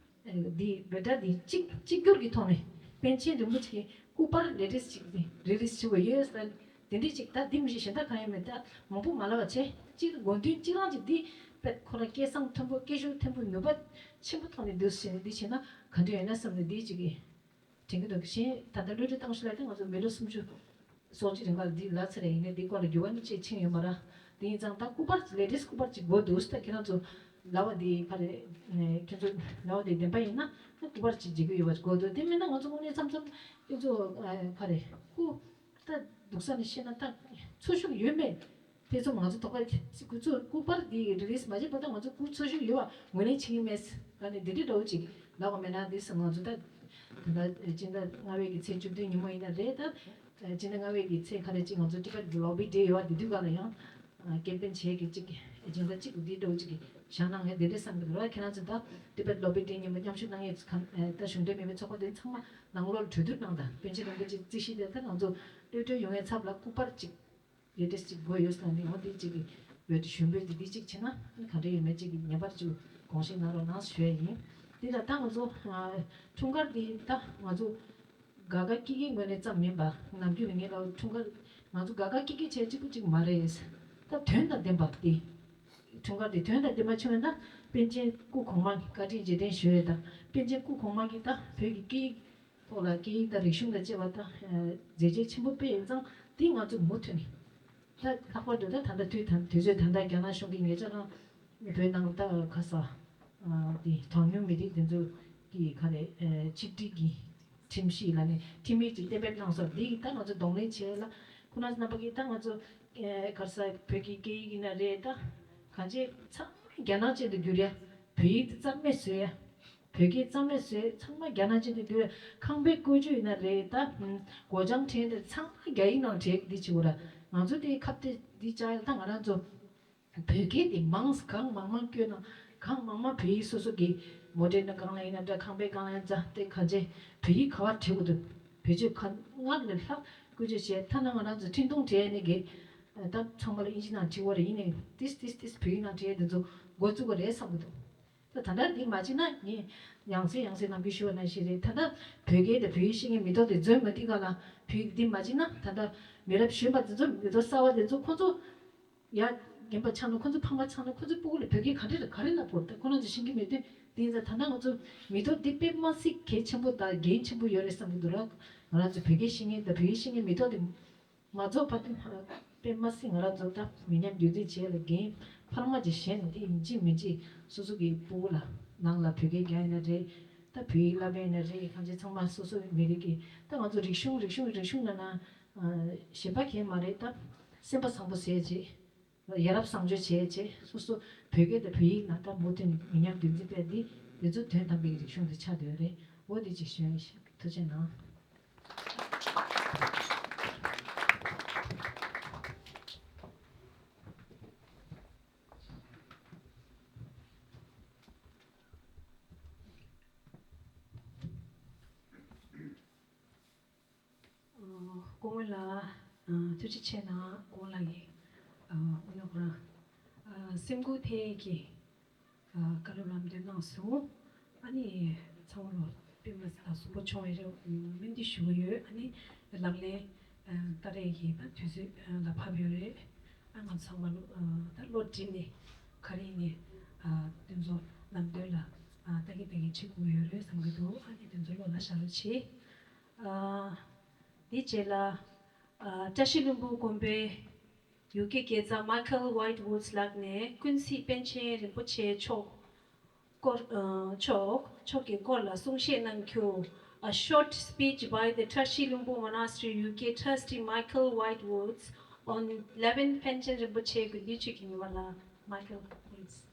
འདི་བེ་ཏྲ་འདི་གཅིག་གཅིག་གྱུར་གྱི་ཐོག་ནས་པཎ་ཆེན་རིན་པོ་ཆེའི་སྐུ་པར་ལེ་ཊེ་སི་གཅིག་འདི་རི་ལི་སི་བྱེད་དགོས་ཡོད་ཟེར། དེ་འདྲ་ཅིག་ད་འདི་མི་ཤེས་གཞན་དག་གང་ཡང་མེད། ད་མང་པོ་མ་ལབ་པ་བྱས་གཅིག་དགོངས་དོན་གཅིག་རང་ཅིག་འདི་དཔེ་ཁོ་རང་སྐད་གསང་མཐོན་པོ་སྐད་ཤུགས་མཐོན་པོ་ནུས་པ་ཆེན་པོ་ཐོག་ནས་འདུག་ཟེར་ནས་འདི་བྱས་ན་ག་འདྲ་ཡོད་ན་བསམ་ནས་འདི་ཅིག་གི་དྲན་གྱི་འདུག་གཞན་ད་ལྟ་གློད་གྲོལ་བཏང་ཤོག་ལབ་དེ་ང་ཚོ་མི་ལོ་སུམ་ཅུ་སོ་གཅིག་རིང་ག་ལ་འདི་ལབ་ཚར་རེད། ཡིན་ནའི་འདི་སྐོར་ལ་འགྱུར་བ་ནི་ཅིག་ཕྱིན་ཡོད་མ་རེད། དེ་ཡིན་ཙང་ད་སྐུ་པར་ལེ་ཊེ་སི་སྐུ་པར་ཅིག་དགོས་འདུག་ད་ཁྱེད་རང་ཚོ་ལབ་པ་འདི་ག་རེད། ཁྱེད་ཚོ་ལབ་པ་འདི་བདེན་པ་ཡིན་ན་ད་སྐུ་པར་ཅིག་བརྗེ་གི་ཡོད་པ་དགོས་འདུག་དེ་མིན་ན་ང་ཚོ་དངོས་གནས་མཚམས་མཚམས་ཁྱེད་ཚོ་ག་རེད་སྐུ་ད་སྡུག་ས་ནས་བཤད་ན་ད་འཚོ་བཞུགས་ཡོད་མེད་དེ་ཚོ་ང་ཚོ་དོགས་པ་སྐུ་ཚོ་སྐུ་པར་འདི་རི་ལི་སི་མ་བྱས་པ་ད་ང་ཚོ་སྐུ་འཚོ་བཞུགས་ཡོད་པ་ངོས་ལེན་བྱེད་ཀྱི་མེད་ཟེར་ག་ནས་འདི་འདྲའི་འདྲ་བོ་ཅིག་ལབ་པ་མེད་ན་འདི་ཟེར། ང་ཚོ་ད་ད་ལྟ་སྤྱི་ཟླ་ལྔ་པའི་གི་ཚེས་བཅུ་བདུན་ཉིན་མོ་ཡིན་ན་རེད། ད་སྤྱི་ཟླ་ལྔ་པའི་གི་ཚེས་ག་རེ་ཅིག་ང་ཚོ་ཊི་བེཊ་ལོ་བི་ཌེ་ཡོད་པ་དེ་དུས་ག་ལ་ཡང་ཀེམ་པེན་བྱེད་ཀྱི་ཅིག་ཨེ་ཇེན་ཌ་ཅིག་འདི་འདྲ་བོ་ཅིག་གི་བཞག་ན་ངས་འདི་འདྲ་བསམ་གི་འདུག་ར། ཁྱེད་རང་ཚོ་ད་ཊི་བེཊ་ལོ་བི་ཌེ་ཉིན་མོ་མཉམ་ཞུགས་གནང་ཡས་གང་ད་གཞུང་འབྲེལ་མིན་པའི་ཚོགས་པ་དེ་ཚང་མ་ནང་ལོགས་གྲོས་བསྡུར་གནང་དང་། པཎ་ཆེན་རིན་པོ་ཆེ་རྩིས་གཞི་དེ་ད་ང་ཚོ་གློད་གྲོལ་ཡོང་ཡའི་ཚབ་ལ་སྐུ་པར་ཅིག་ལེ་ཊེ་སི་ཅིག་དགོས་ཡོད་ཟེར་ནས་འོ་དེ་ཅིག་གི་འོས་བསྡུ་ཞུ་འབོད་དེ་འདི་ཅིག་བྱས་ན་ག་འདྲ་ཡོད་མེད་ཅིག་གི་ངེས་པར་ཅིག་དགོངས་བཞེས་གནང་རོགས་གནང་ཞུ་ཡ་ཡིན། དེ་ལ་ད་ང་ཚོ་འཁྲུངས་སྐར་འདི་ད་ང་ཚོ་དགའ་དགའ་སྐྱིད་སྐྱིད་ངོས་ནས་ཙམ་མིན་པ་ནམ་རྒྱུན་ནས་ངེད་ལ་འཁྲུངས་སྐར་ང་ཚོ་དགའ་དགའ་སྐྱིད་སྐྱིད་བྱས་གཅིག་པུ་ཅིག་མ་རེད། ད་དོན་དང་ལྡན་པ་དེ་འཁྲུངས་སྐར་དེ་དོན་དང་ལྡན་པ་བྱུང་བ་ན་པཎ་ཆེན་སྐུ་གོང་མ་བཀའ་དྲིན་རྗེས་དྲན་ཞུ་ཡས་དང་པཎ་ཆེན་སྐུ་གོང་མ་གིས་ད་བོད་ཀྱི་སྐད་ཡིག་ཐོག་ལ་སྐད་ཡིག་དང་རིག་གཞུང་དང་བཅས་པ་དང་མཛད་རྗེས་ཆེན་པོ་སྤེལ་ཡིན་ཙང་དེ་ང་ཚོ་མུ་མཐུད་ནས་ད་ལྷག་པར་དུ་ད་ད་ལྟ་དུས་ད་དུས་ཚོད་ད་ལྟ་རྒྱ་ནག་གཞུང་གིས་ངེད་ཅག་རང་བོད་ནང་ད་ག་ས་དེ་གྲངས་ཉུང་མི་རིགས་དེ་ཚོ་གི་ག་རེ་ཆིག་སྒྲིལ་གྱི་ཁྲིམས་གཞི་ལ་ནས་ཁྲིམས་ཡིག་ཅིག་གཏན་འབེབས་གནང་སོང་། འདི་ད་ང་ཚོ་གདོང་ལེན་བྱས་ལ་ཁོ་ན་རྣམ་པ་གིས་ད་ང་ཚོ་ག་རེ་ས་བོད་ཀྱི་སྐད་ཡིག་ཡིན་ན་རེད། ད་གང་ཅི་ཚང་མ་རྒྱ་ནག་ཅན་དུ་བསྒྱུར་ཡ། བོད་ཡིག་དེ་རྩ་མེད་བཟོས་ཡ། བོད་སྐད་རྩ་མེད་བཟོས་ཚང་མ་རྒྱ་ནག་ཅན་དུ་བསྒྱུར་ཡ། ཁང་པའི་བཀོད་ཇུས་ཡིན་ན་རེད། ད་སྒོ་བྱང་བྲིས་ནས་ཚང་མ་རྒྱ་ཡིག་ནང་བྲིས་འདི་བྱེད་དགོས་ར། ང་ཚོ་དེ་ཁ་གཏད་འདི་བཅག་ཡ་ད་ང་རང་ཚོ་བོད་སྐད་དེ་མང་གང་མང་མང་བསྐྱོད་ན་གང་མང་མང་བོད་ཡིག་སོ་སོ་གི་མོ་ཊའི་ནང་སྒང་ལ་ཡིན་ན་འདྲ་ཁང་པའི་སྒང་ལ་ཡིན་ཙང་དེ་ག་ཅེ་བོད་ཡིག་ག་བར་བྲིས་དགོས་འདུག་བེད་སྤྱོད་ག་སྔར་ལས་ལྷག་བཀོལ་སྤྱོད་བྱས། ཐ་ན་ང་རང་ཚོ་འཕྲིན་ཐུང་བྲིས་ནས་གི་ད་ཚང་མ་ལ་ཨིན་ཇི་ནང་བྲིས་པ་རེད། ཡིན་ནའི་ཏིས་ཏིས་ཏིས་བོད་ཡིག་ནང་བྲིས་དེ་ཚོ་འགོ་བཙུགས་པ་རེད་བསམ་གི་འདུག་ད་ད་ལྟ་འདི་མ་བྱས་ན་ངས་ཡང་སེ་ཡང་སེ་ནམ་རྒྱུན་ཞུ་བ་ནང་བཞིན་རེད། ད་ལྟ་བོད་སྐད་དང་བོད་ཡིག་ཤེས་མཁན་མི་ཐོག་དེ་འཛོལ་མ་ཐིག་ག་ལ་བོད་ཡིག་འདི་མ་བྱས་ན་ད་ལྟ་མི་རབས་གཞོན་པ་དེ་ཚོ་མི་ཐོག་གསར་བ་དེ་ཚོ་ཁོ་ཚོ་ཡ་རྒན་པ་ཆགས་ན་ཁོ་ཚོ་ཕ་མ་ཆགས་ན་ཁོ་ཚོ་སྤུ་གུ་ལ་བོད་སྐད་ག་འདྲ་རེད་ག་རེ་ལབ་དགོས་རེད། ད་ཁོ་རང་ཚོ་ཤེས་ཀྱི་མེད་དུས་དེ་ཡིན་ཙང་ད་ལྟ་ང་ཚོ་མི་ཐོག་འདི་དཔེ་མ་སྲིད་གལ་ཆེན་པོ་དང་འགན་ཆེན་པོ་ཡོད་རེད་བསམ་གྱི་འདུག་ར། ང་རང་ཚོ་བོད་སྐད་ཤེས་མཁན་དང་བོད་ཡིག་ཤེས་མཁན་མི་ཐོག་དེ་མ་རྫོགས་བར་དུ་དཔེ་མ་སྲིད་ང་རང་ཚོ་ད་མི་ཉམས་རྒྱུན་འཛིན་བྱེད་ཡ་ལ་འགན་འཕར་མ་ཅིག་བཞེས་ནས་དེ་ཡིན་གཅིག་མིན་གཅིག་སོ་སོ་གི་སྤུ་གུ་ལ་ནང་ལ་བོད་སྐད་རྒྱག་ཡིན་ན་རེད། ད་བོད་ཡིག་བསླབ་པ་ཡིན་ན་རེད། གང་ཅི་ཚང་མ་སོ་སོ་མི་རིགས་ཀྱི་ད་ང་ཚོ་རིག་གཞུང་རིག་གཞུང་རིག་གཞུང་ལབ་ན་གཞན་པ་གང་ཡང་མ་རེད། ད་སེམས་པ་བཟང་པོ་བྱས་བྱས། ཡ་རབས་བཟང་སྤྱོད་བྱས་བྱས་སོ་སོ་བོད་སྐད་དང་བོད་ཡིག་ལ་ད་མུ་མཐུད་ནས་མི་ཉམས་རྒྱུན་འཛིན་པས་འདི་འདི་ཚོ་དོན་དམ་པའི་རིག་གཞུང་དེ་ཆགས་བསྡད་ཡོད་རེད། འོ་འདི་ཅིག་ཞུ་ཡ་ཡིན། ཐུགས་རྗེ་གནང་། སྐུ་ངོ་ལགས། ཐུགས་རྗེ་ཆེ་གནང་། སྐུ་ངོ་ལགས་ཀྱིས་དབུ་ནག་ཁོ་རང་སེམས་འགུལ་ཐེབས་ཀྱི་བཀའ་སློབ་ལམ་སྟོན་གནང་སོང་། ཨ་ནི་ཚང་མ་ལོ་དཔེ་མ་སྲིད་ལ་བཟང་པོ་བྱུང་བའི་རེ་སྨོན་འདུན་ཞུ་གི་ཡོད། ཨ་ནི་ལག་ལེན་བསྟར་ཡས་ཀྱི་ད་དུས་ཚོད་ལ་བབས་ཡོད་རེད། ཨ་ང་ཚང་མ་ལོ་ད་བློ་སྒྲིམ་ནས་ག་རེ་ཡིན་ནའི་དེ་ཚོ་ལམ་སྟོན་ལ་ལྟ་གི་ལྟ་གི་བྱེད་དགོས་ཡོད་རེད་བསམ་གི་འདུག་ཨ་ནི་དེ་ཚོ་བློ་ལ་བཞག་རོགས་བྱེད། ཨ། དེའི་རྗེས་ལ། ཨ། བཀྲ་ཤིས་ལྷུན་པོ་དགོན་པའི་ཡུལ་གྱི་དགེ་རྩ་Michael White Woods ལགས་ནས་ཀུན་གཟིགས་པཎ་ཆེན་རིན་པོ་ཆེ་མཆོག་སྐོར། ཨ། མཆོག་མཆོག་གི་སྐོར་ལ་གསུང་བཤད་གནང་རྒྱུ། A short speech by the Tashi Lumbu Monastery U K trustee Michael White Woods on eleventh Panchen Rinpoche དགུན་དུས་ཆོས་ཀྱི་ཉི་མ་ལ། Michael, please.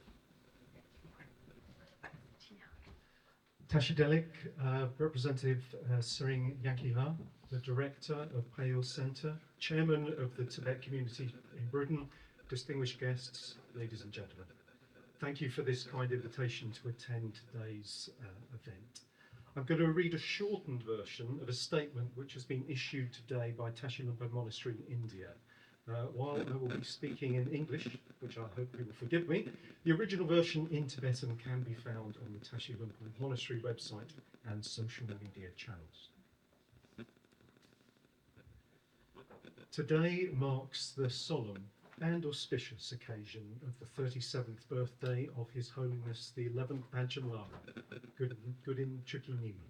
Tashi Delek, uh, Representative uh, Siring Yankiha, the Director of Payal Centre, Chairman of the Tibet Community in Britain, distinguished guests, ladies and gentlemen. Thank you for this kind invitation to attend today's uh, event. I'm going to read a shortened version of a statement which has been issued today by Tashi Lumpo Monastery in India. Uh, while I will be speaking in English, which I hope you will forgive me, the original version in Tibetan can be found on the Tashi Lumpo Monastery website and social media channels. Today marks the solemn and auspicious occasion of the thirty-seventh birthday of His Holiness the eleventh Panchen Lama, Gudin Chukyi Nyima.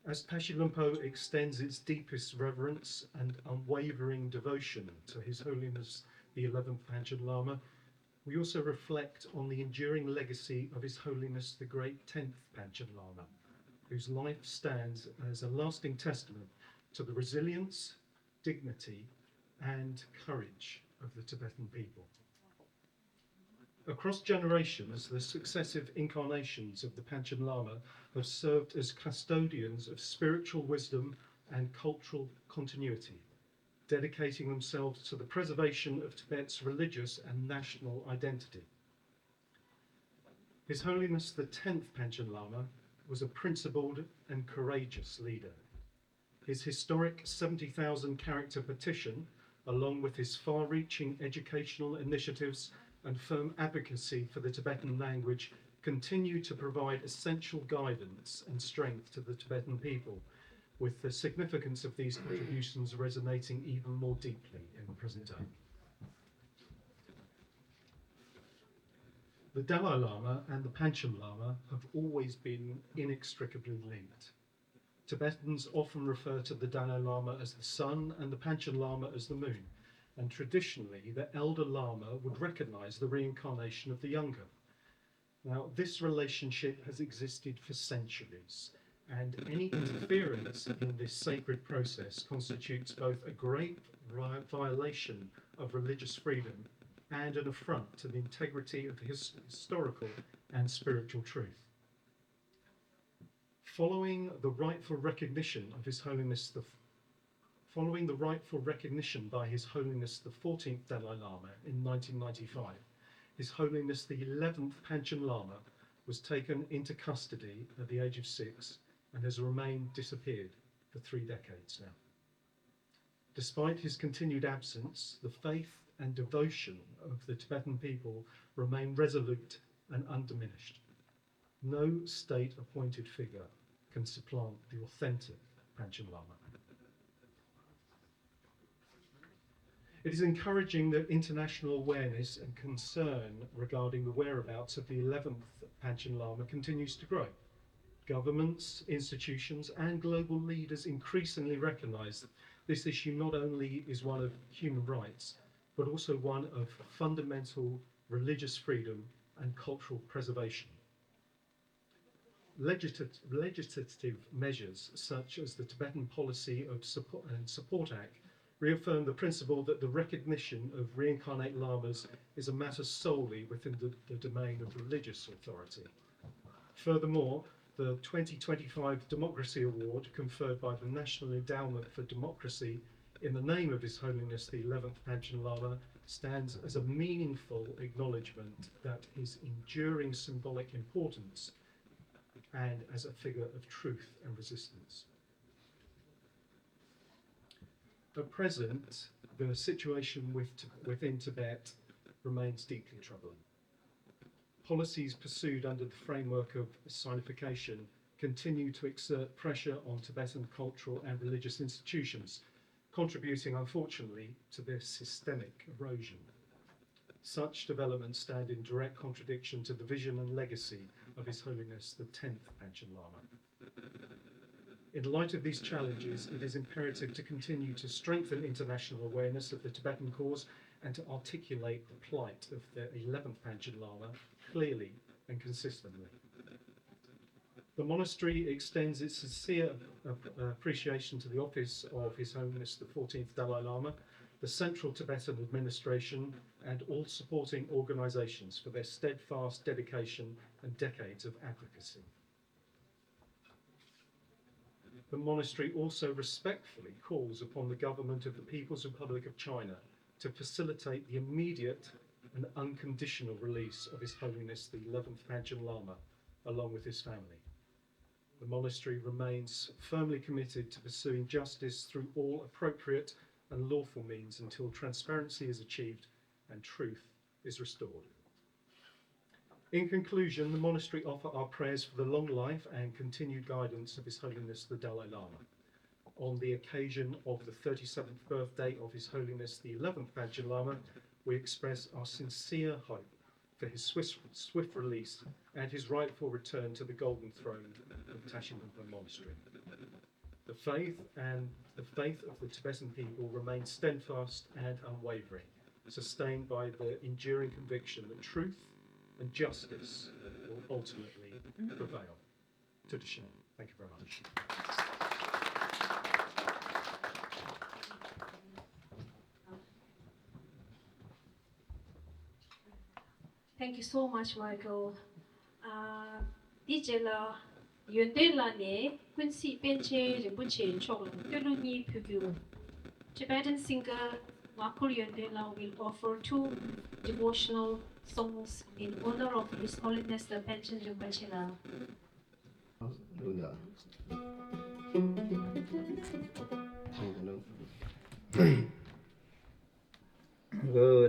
As Tashi Lumpo extends its deepest reverence and unwavering devotion to His Holiness the eleventh Panchen Lama, we also reflect on the enduring legacy of His Holiness the Great tenth Panchen Lama, whose life stands as a lasting testament to the resilience, dignity, and courage of the Tibetan people. Across generations, the successive incarnations of the Panchen Lama have served as custodians of spiritual wisdom and cultural continuity, dedicating themselves to the preservation of Tibet's religious and national identity. His Holiness the tenth Panchen Lama was a principled and courageous leader. His historic seventy thousand character petition, along with his far reaching educational initiatives and firm advocacy for the Tibetan language, continue to provide essential guidance and strength to the Tibetan people, with the significance of these contributions resonating even more deeply in the present day. The Dalai Lama and the Panchen Lama have always been inextricably linked. Tibetans often refer to the Dalai Lama as the sun and the Panchen Lama as the moon, and traditionally the elder Lama would recognize the reincarnation of the younger. Now, this relationship has existed for centuries, and any interference in this sacred process constitutes both a grave violation of religious freedom and an affront to the integrity of his historical and spiritual truth. Following the rightful recognition of His Holiness the Following the rightful recognition by His Holiness the fourteenth Dalai Lama in nineteen ninety-five, His Holiness the eleventh Panchen Lama was taken into custody at the age of six and has remained disappeared for three decades now. Despite his continued absence, the faith and devotion of the Tibetan people remain resolute and undiminished. No state appointed figure can supplant the authentic Panchen Lama. It is encouraging that international awareness and concern regarding the whereabouts of the eleventh Panchen Lama continues to grow. Governments, institutions, and global leaders increasingly recognize that this issue not only is one of human rights, but also one of fundamental religious freedom and cultural preservation. Legislative measures such as the Tibetan Policy of Support, and Support Act reaffirm the principle that the recognition of reincarnate lamas is a matter solely within the, the domain of religious authority. Furthermore, the twenty twenty-five Democracy Award conferred by the National Endowment for Democracy in the name of His Holiness the eleventh Panchen Lama stands as a meaningful acknowledgement that his enduring symbolic importance and as a figure of truth and resistance. At present, the situation with, within Tibet remains deeply troubling. Policies pursued under the framework of sinification continue to exert pressure on Tibetan cultural and religious institutions, contributing, unfortunately, to this systemic erosion. Such developments stand in direct contradiction to the vision and legacy of His Holiness the tenth Panchen Lama. In light of these challenges, it is imperative to continue to strengthen international awareness of the Tibetan cause and to articulate the plight of the eleventh Panchen Lama clearly and consistently. The monastery extends its sincere ap- appreciation to the office of His Holiness the fourteenth Dalai Lama, the Central Tibetan Administration, and all supporting organizations for their steadfast dedication and decades of advocacy. The monastery also respectfully calls upon the government of the People's Republic of China to facilitate the immediate and unconditional release of His Holiness the eleventh Panchen Lama, along with his family. The monastery remains firmly committed to pursuing justice through all appropriate and lawful means until transparency is achieved and truth is restored. In conclusion, the monastery offer our prayers for the long life and continued guidance of His Holiness the Dalai Lama. On the occasion of the thirty-seventh birthday of His Holiness the eleventh Panchen Lama, we express our sincere hope for his swift, swift release and his rightful return to the Golden Throne of Tashi Lhunpa Monastery. The faith and the faith of the Tibetan people remains steadfast and unwavering, sustained by the enduring conviction that truth and justice will ultimately prevail. To Tashina. Thank you very much. Thank you so much, Michael. ཨ། འདི་རྗེས་ལ་ཡོན་ཏན་ལགས་ནས་ཀུན་གཟིགས་པཎ་ཆེན་རིན་པོ་ཆེ་མཆོག་ལ་བསྟོད་གླུ་གཉིས་ཕུལ་རྒྱུ། Tibetan singer Makur Yönten Lal will offer two devotional songs in honor of His Holiness the Panchen Rinpoche Lal.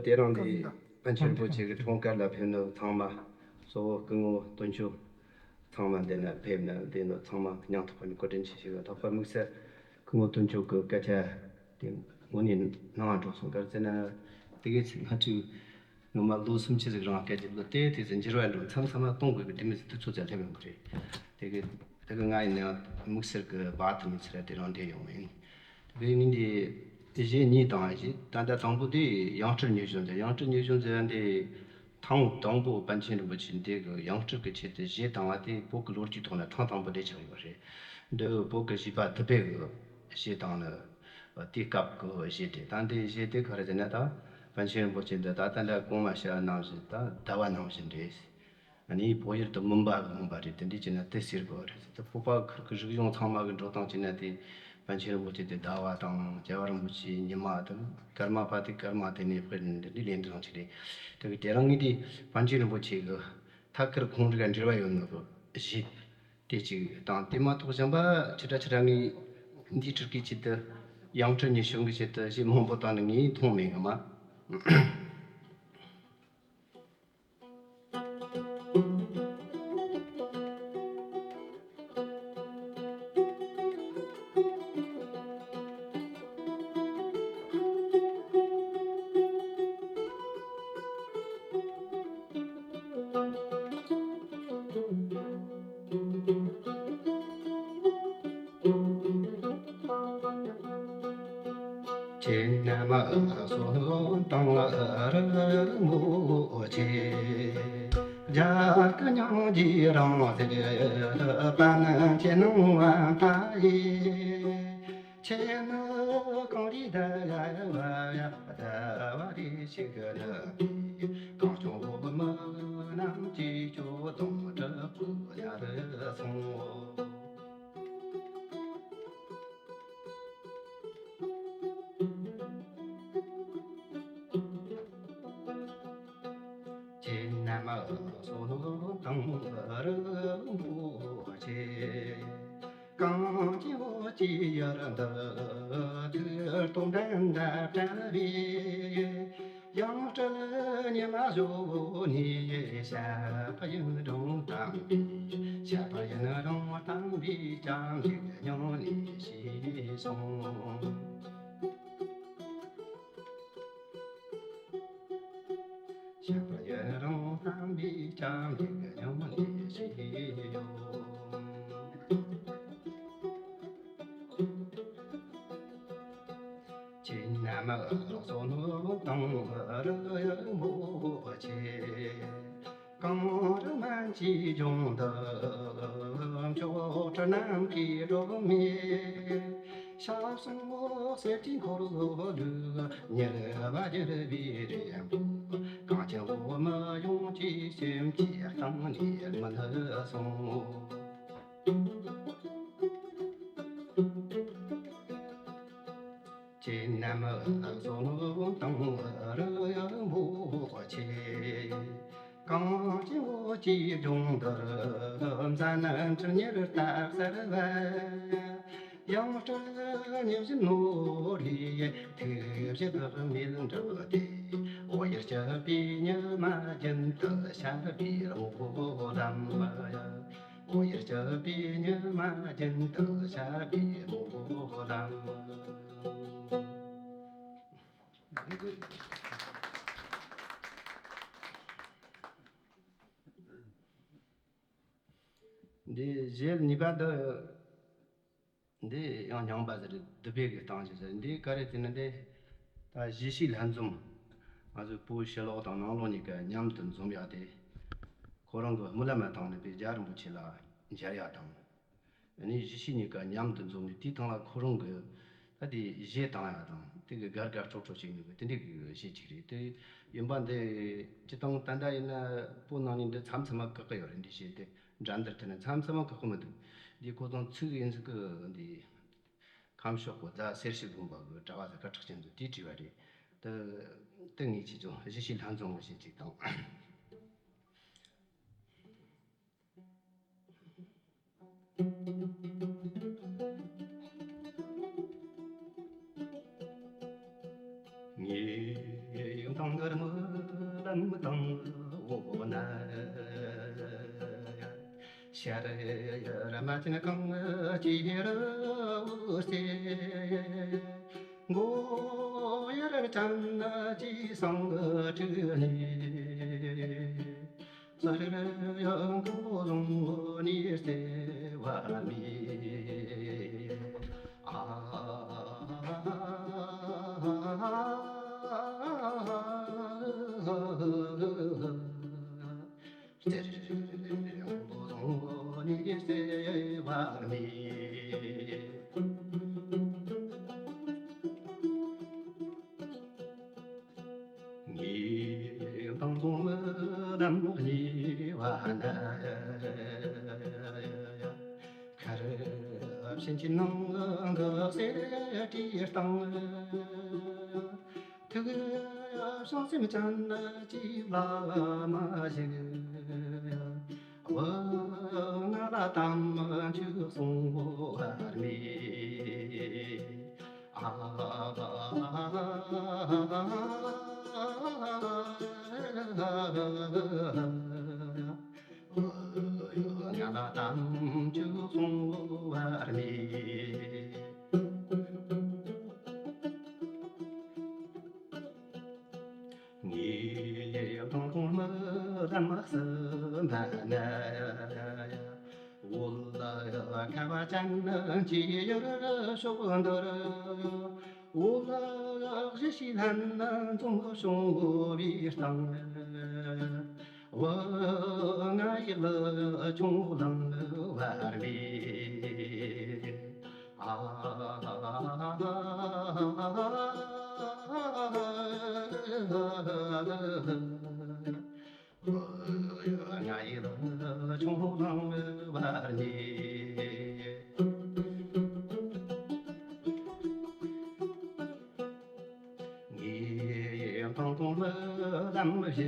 དེ་རིང་འདི་པཎ་ཆེན་རིན་པོ་ཆེ་གི་འཁྲུངས་སྐར་ལ་ཕེབས་ནོ་ཚང་མ་གཙོ་བོ་སྐུ་ངོ་དོན་གཅོད་ཚང་མ་འདི་ན་ཕེབས་ནོ་འདི་ནོ་ཚང་མ་སྙིང་ཐག་པ་ནས་བཀའ་དྲིན་ཆེ་ཞུ་གི། ལྷག་པར་དམིགས་བསལ་སྐུ་ངོ་དོན་གཅོད་ཀྱི་སྐད་ཆ་དེ་ངོ་ནས་ནང་འགྲོ་སོང་། ག་རེ་ཟེར་ན་དེ་གའི་ཚེ་སྔ་དུས་ངོ་མ་ལོ་སུམ་ཅུ་ཟིག་རིང་སྐད་ཅིག་ལོ་དེ་དེ་ཚེ་འགྱུར་བ་འགྲོ་མཚམས་མཚམས་མ་གཏོང་དགོས་གི་དེ་མི་ཚེ་དུས་ཚོད་ཙམ་སླེབས་ཡོང་གི་རེད། དེ་གི་དེ་གི་ང་ཡིན་ན་དམིགས་བསལ་གི་བར་དུ་མི་ཚེ་ར་དེ་རང་བསྡད་ཡོང་ཡིན། དེ་གི་ངས་འདི་གཞས་གཉིས་དང་གཞས་ད་ལྟ་དང་པོ་དེ་ཡང་སྤྲུལ་ཉི་གཞོན་མཛད། ཡང་སྤྲུལ་ཉི་གཞོན་མཛད་འདི་ཐེངས་དང་པོ་པཎ་ཆེན་རིན་པོ་ཆེ་འདི་གི་ཡང་སྤྲུལ་གི་ཆེད་དུ་གཞས་བཏང་བ་དེ་བོད་གི་ལོ་རྒྱུས་ཐོག་ན་ཐེངས་དང་པོ་དེ་ཆགས་ཡོད་པ་རེད། འདི་བོད་གི་གཞས་པ་དུ་བྷེ་གི་གཞས་བཏང་ནི། དེའི་སྐབས་ཀྱི་གཞས་དེ་ད་འདི་གཞས་དེ་ག་རེ་ཟེར་ན་ད་པཎ་ཆེན་རིན་པོ་ཆེ་འདི་ད་ལྟ་འདྲ་གོང་མ་བཤད་ནང་བཞིན་ད་ཟླ་བ་ནང་བཞིན་རེད། ཨ་ནི་བོད་ཡུལ་དུ་མུན་པ་གི་མུན་པ་རེད། དེ་འདྲ་བྱས་ན་དེ་སེལ་དགོས་རེད་ཟེར་ད་བོད་པ་ཁུལ་གྱི་རིག་གཞུང་ཚང་མ་གི་འགྲོ་སྟངས་བྱས་ན་དེ་པཎ་ཆེན་རིན་པོ་ཆེ་དེ་ཟླ་བ་དང་རྒྱལ་བ་རིན་པོ་ཆེ་ཉི་མ་དང་ཀརྨ་པ་དེ་ཀརྨ་དེ་ནས་དཔེར་ན་འདི་འདྲའི་ལན་དུ་རང་ཆེ་རེད། དེ་གི་དེ་རང་ངས་དེ་པཎ་ཆེན་རིན་པོ་ཆེ་གི་ཐད་ཀར་ཁོང་རིག་འབྲེལ་བ་ཡོད་ནོ་གི་གཞས། དེ་གཅིག་དང་དེ་མ་གཏོགས་གཞན་པ་ཆི་ཁྲ་ཆི་ཁྲ་ངས་འདིའི་ཕྲུ་གུའི་ཆེད་དུ་ཡང་སྤྲུལ་ཉི་གཞོན་གྱི་ཆེད་དུ་གཞས་མང་པོ་བཏང་ནས་ངས་མཐོང་མེད་ངོ་མ། ཁྱེད་རྣམས་སོ་ནོ་དང་རི་མོ་ཆེ། རྒྱ་གི་སྙིང་རྗེ་རང་ཟེར་པན་ཁྱེད་ནང་བ་མཐའ་ཡི། ཁྱེད་ནི་གངས་རི་ཟླ་བ་ཡ་ཟླ་བ་རེ་ཞིག་ནི། གངས་ལྗོངས་མི་རྣམས་ཀྱི་ཁྱོད་དང་གྲུབ་ཀྱི་ཡར་སོང་། ཁྱེད་རྣམས་སོ་ནོ་དང་རི་མོ་ཆེ། གངས་ཅན་བོད་ཀྱི་ཡུལ་འདི་ཐུགས་སྟོབས་འགྲན་ཟླ་བྲལ་བའི། ཡང་སྤྲུལ་ཉི་མ་གཞོན་ནུའི་ཞབས་པད་ཡུན་རིང་གཏམས་པའི། ཞབས་པད་ཡུན་རིང་གཏམས་པའི་སྐྱབས་འཇུག་སྙིང་ནས་ཞུས་སོང་། ཞབས་པད་ཡུན་རིང་གཏམས་པའི་སྐྱབས་འཇུག་སྙིང་ནས་ཞུས་ཡོད། བསོད་ནམས་དང་རི་ཡི་མོ་ཆེ། གངས་རི་སྨན་གྱི་ལྗོངས་འདི། མཆོག་སྤྲུལ་ནམ་མཁའི་སྒྲོན་མེ། ཞབས་ཟུང་གསེར་གྱི་འཁོར་ལོས། ཉེར་བརྒྱད་བརྒྱུད་པའི་རིམ་པ། གངས་ཅན་འོ་མ་ཡོངས་ཀྱི་སེམས་ཀྱི་གཏིང་ནས་སྨིན་སོང་། ཁྱེད་རྣམས་བསོད་ནམས་དང་རི་ཡི་མོ་ཆེ། གངས་ཅན་འོ་ཆེའི་ལྗོངས་འདིར། མཛའ་ན་འཕྲུལ་ཉེར་བསྟར་གསལ་བ། ཡང་སྤྲུལ་ཉི་བཞིན་ནོར་བུའི། ཐུགས་བཞེད་རྨད་འབྲེལ་ཏེ། འོ་ཡར་སྐྱིད་པའི་ཉི་མ་རྒྱུན་དུ་ཤར་བའི་སྨོན་ལམ། འོ་ཡར་སྐྱིད་པའི་ཉི་མ་རྒྱུན་དུ་ཤར་བའི་སྨོན་ལམ། འདི་གཞས་གཉིས་པ་འདི། འདི་ཡང་རྙིང་པ་ཟེར། བསྡུ་བའི་གི་སྟངས་ཀྱི་ཟེར། འདི་ག་རེ་ཟེར་ན། འདི་ད་གཞས་ཤིག་ལྷན་འཛོམས། ང་ཚོའི་བོད་ཕྱི་ལོགས་དང་ནང་ལོགས་གཉིས་ཀ་མཉམ་དུ་འཛོམས་ཡག་དེ། ཁོ་རང་གི་སྨོན་ལམ་བཏང་ནས་པའི་རྒྱལ་བ་རིན་པོ་ཆེ་ལ་མཇལ་ཡག་དང་། ཨ་ནི་གཞས་ཤིག་གཉིས་ཀ་མཉམ་དུ་འཛོམས་ནས། དེའི་སྟེང་ལ་ཁོ་རང་གི་ད་དེ་གཞས་བཏང་ཡག་དང་། དེ་གི་དགའ་དགའ་སྤྲོ་སྤྲོ་བྱེད་ནུས་པའི་དེ་འདྲའི་གི་གཞས་ཅིག་རེད། དེ་ཡིན་པ་འདི་སྤྱིར་བཏང་ད་ལྟ་ཡིན་ན་བོད་ནང་ནས་འདི་མཚམས་མཚམས་མ་བཀག་གི་ཡོད་རེད། འདི་གཞས་དེ། འགྲན་བསྡུར་དེ་ནི་མཚམས་མཚམས་མ་ཁག་པོ་མི་འདུག་འདི་ཁོ་ཚང་ཚིག་ཡིན་ཟིག་གི། འདི་ཁམས་ཕྱོགས་གི་རྫ་སེར་ཤུལ་དགོན་པ་གི་གྲྭ་བ་ཟིག་སྐད་གྲགས་ཅན་ཚོ་དེས་བྲིས་པ་རེད། དེ་དེ་ངས་ཁྱེད་ཚོ་གཞས་ཤིག་ལྷན་འཛོམས་གི་བྱེད་ཅིག་དང་། ངས་དང་གར་མོ་ལམ་དང་འོ་ན། ཤར་ཡར་རྨ་ཆེན་གངས་ཀྱི་རི་བོ་སེ། མགོ་ཡར་བྱམས་ཀྱི་སེང་ཁྲི་ནས། ཟུར་ཡང་མགོ་ལོང་ནས་སེ་བ་མེད། ཨ། ཟེར་མགོ་ལོང་ནས་སེ་བ་མེད། ངའི་དང་དུ་མི་དམ་གཉིས་པ་ན། ཁར་བྱིན་གྱི་ནང་གི་གསེར་བྲིས་སྟེང་། ཐུགས་བྱང་སེམས་ཅན་གྱི་བླ་མ་ཞིག་བུ་ང་ལ་དམ་ཆོས་གསུང་བར་མེད། ཨ། བུ་ང་ལ་དམ་ཆོས་གསུང་བར་མེད། ངའི་དང་དུ་མི་དམ་གསུམ་པ་ན། འོད་ཁ་བ་ཅན་གྱི་ཡུལ་ཕྱོགས་འདིར། འོད་གཞི་ཞིག་ལྷན་འཛོམས་བྱུང་བའི་སྟེང་། བུ་ང་ཡིད་ལ་ཅུང་ལང་བར་མེད། ཨ། ང་ཡི་ལ་ཆུང་ལང་བར་ནི། ངའི་ཐང་ཐུང་ལ་ལམ་བཞི་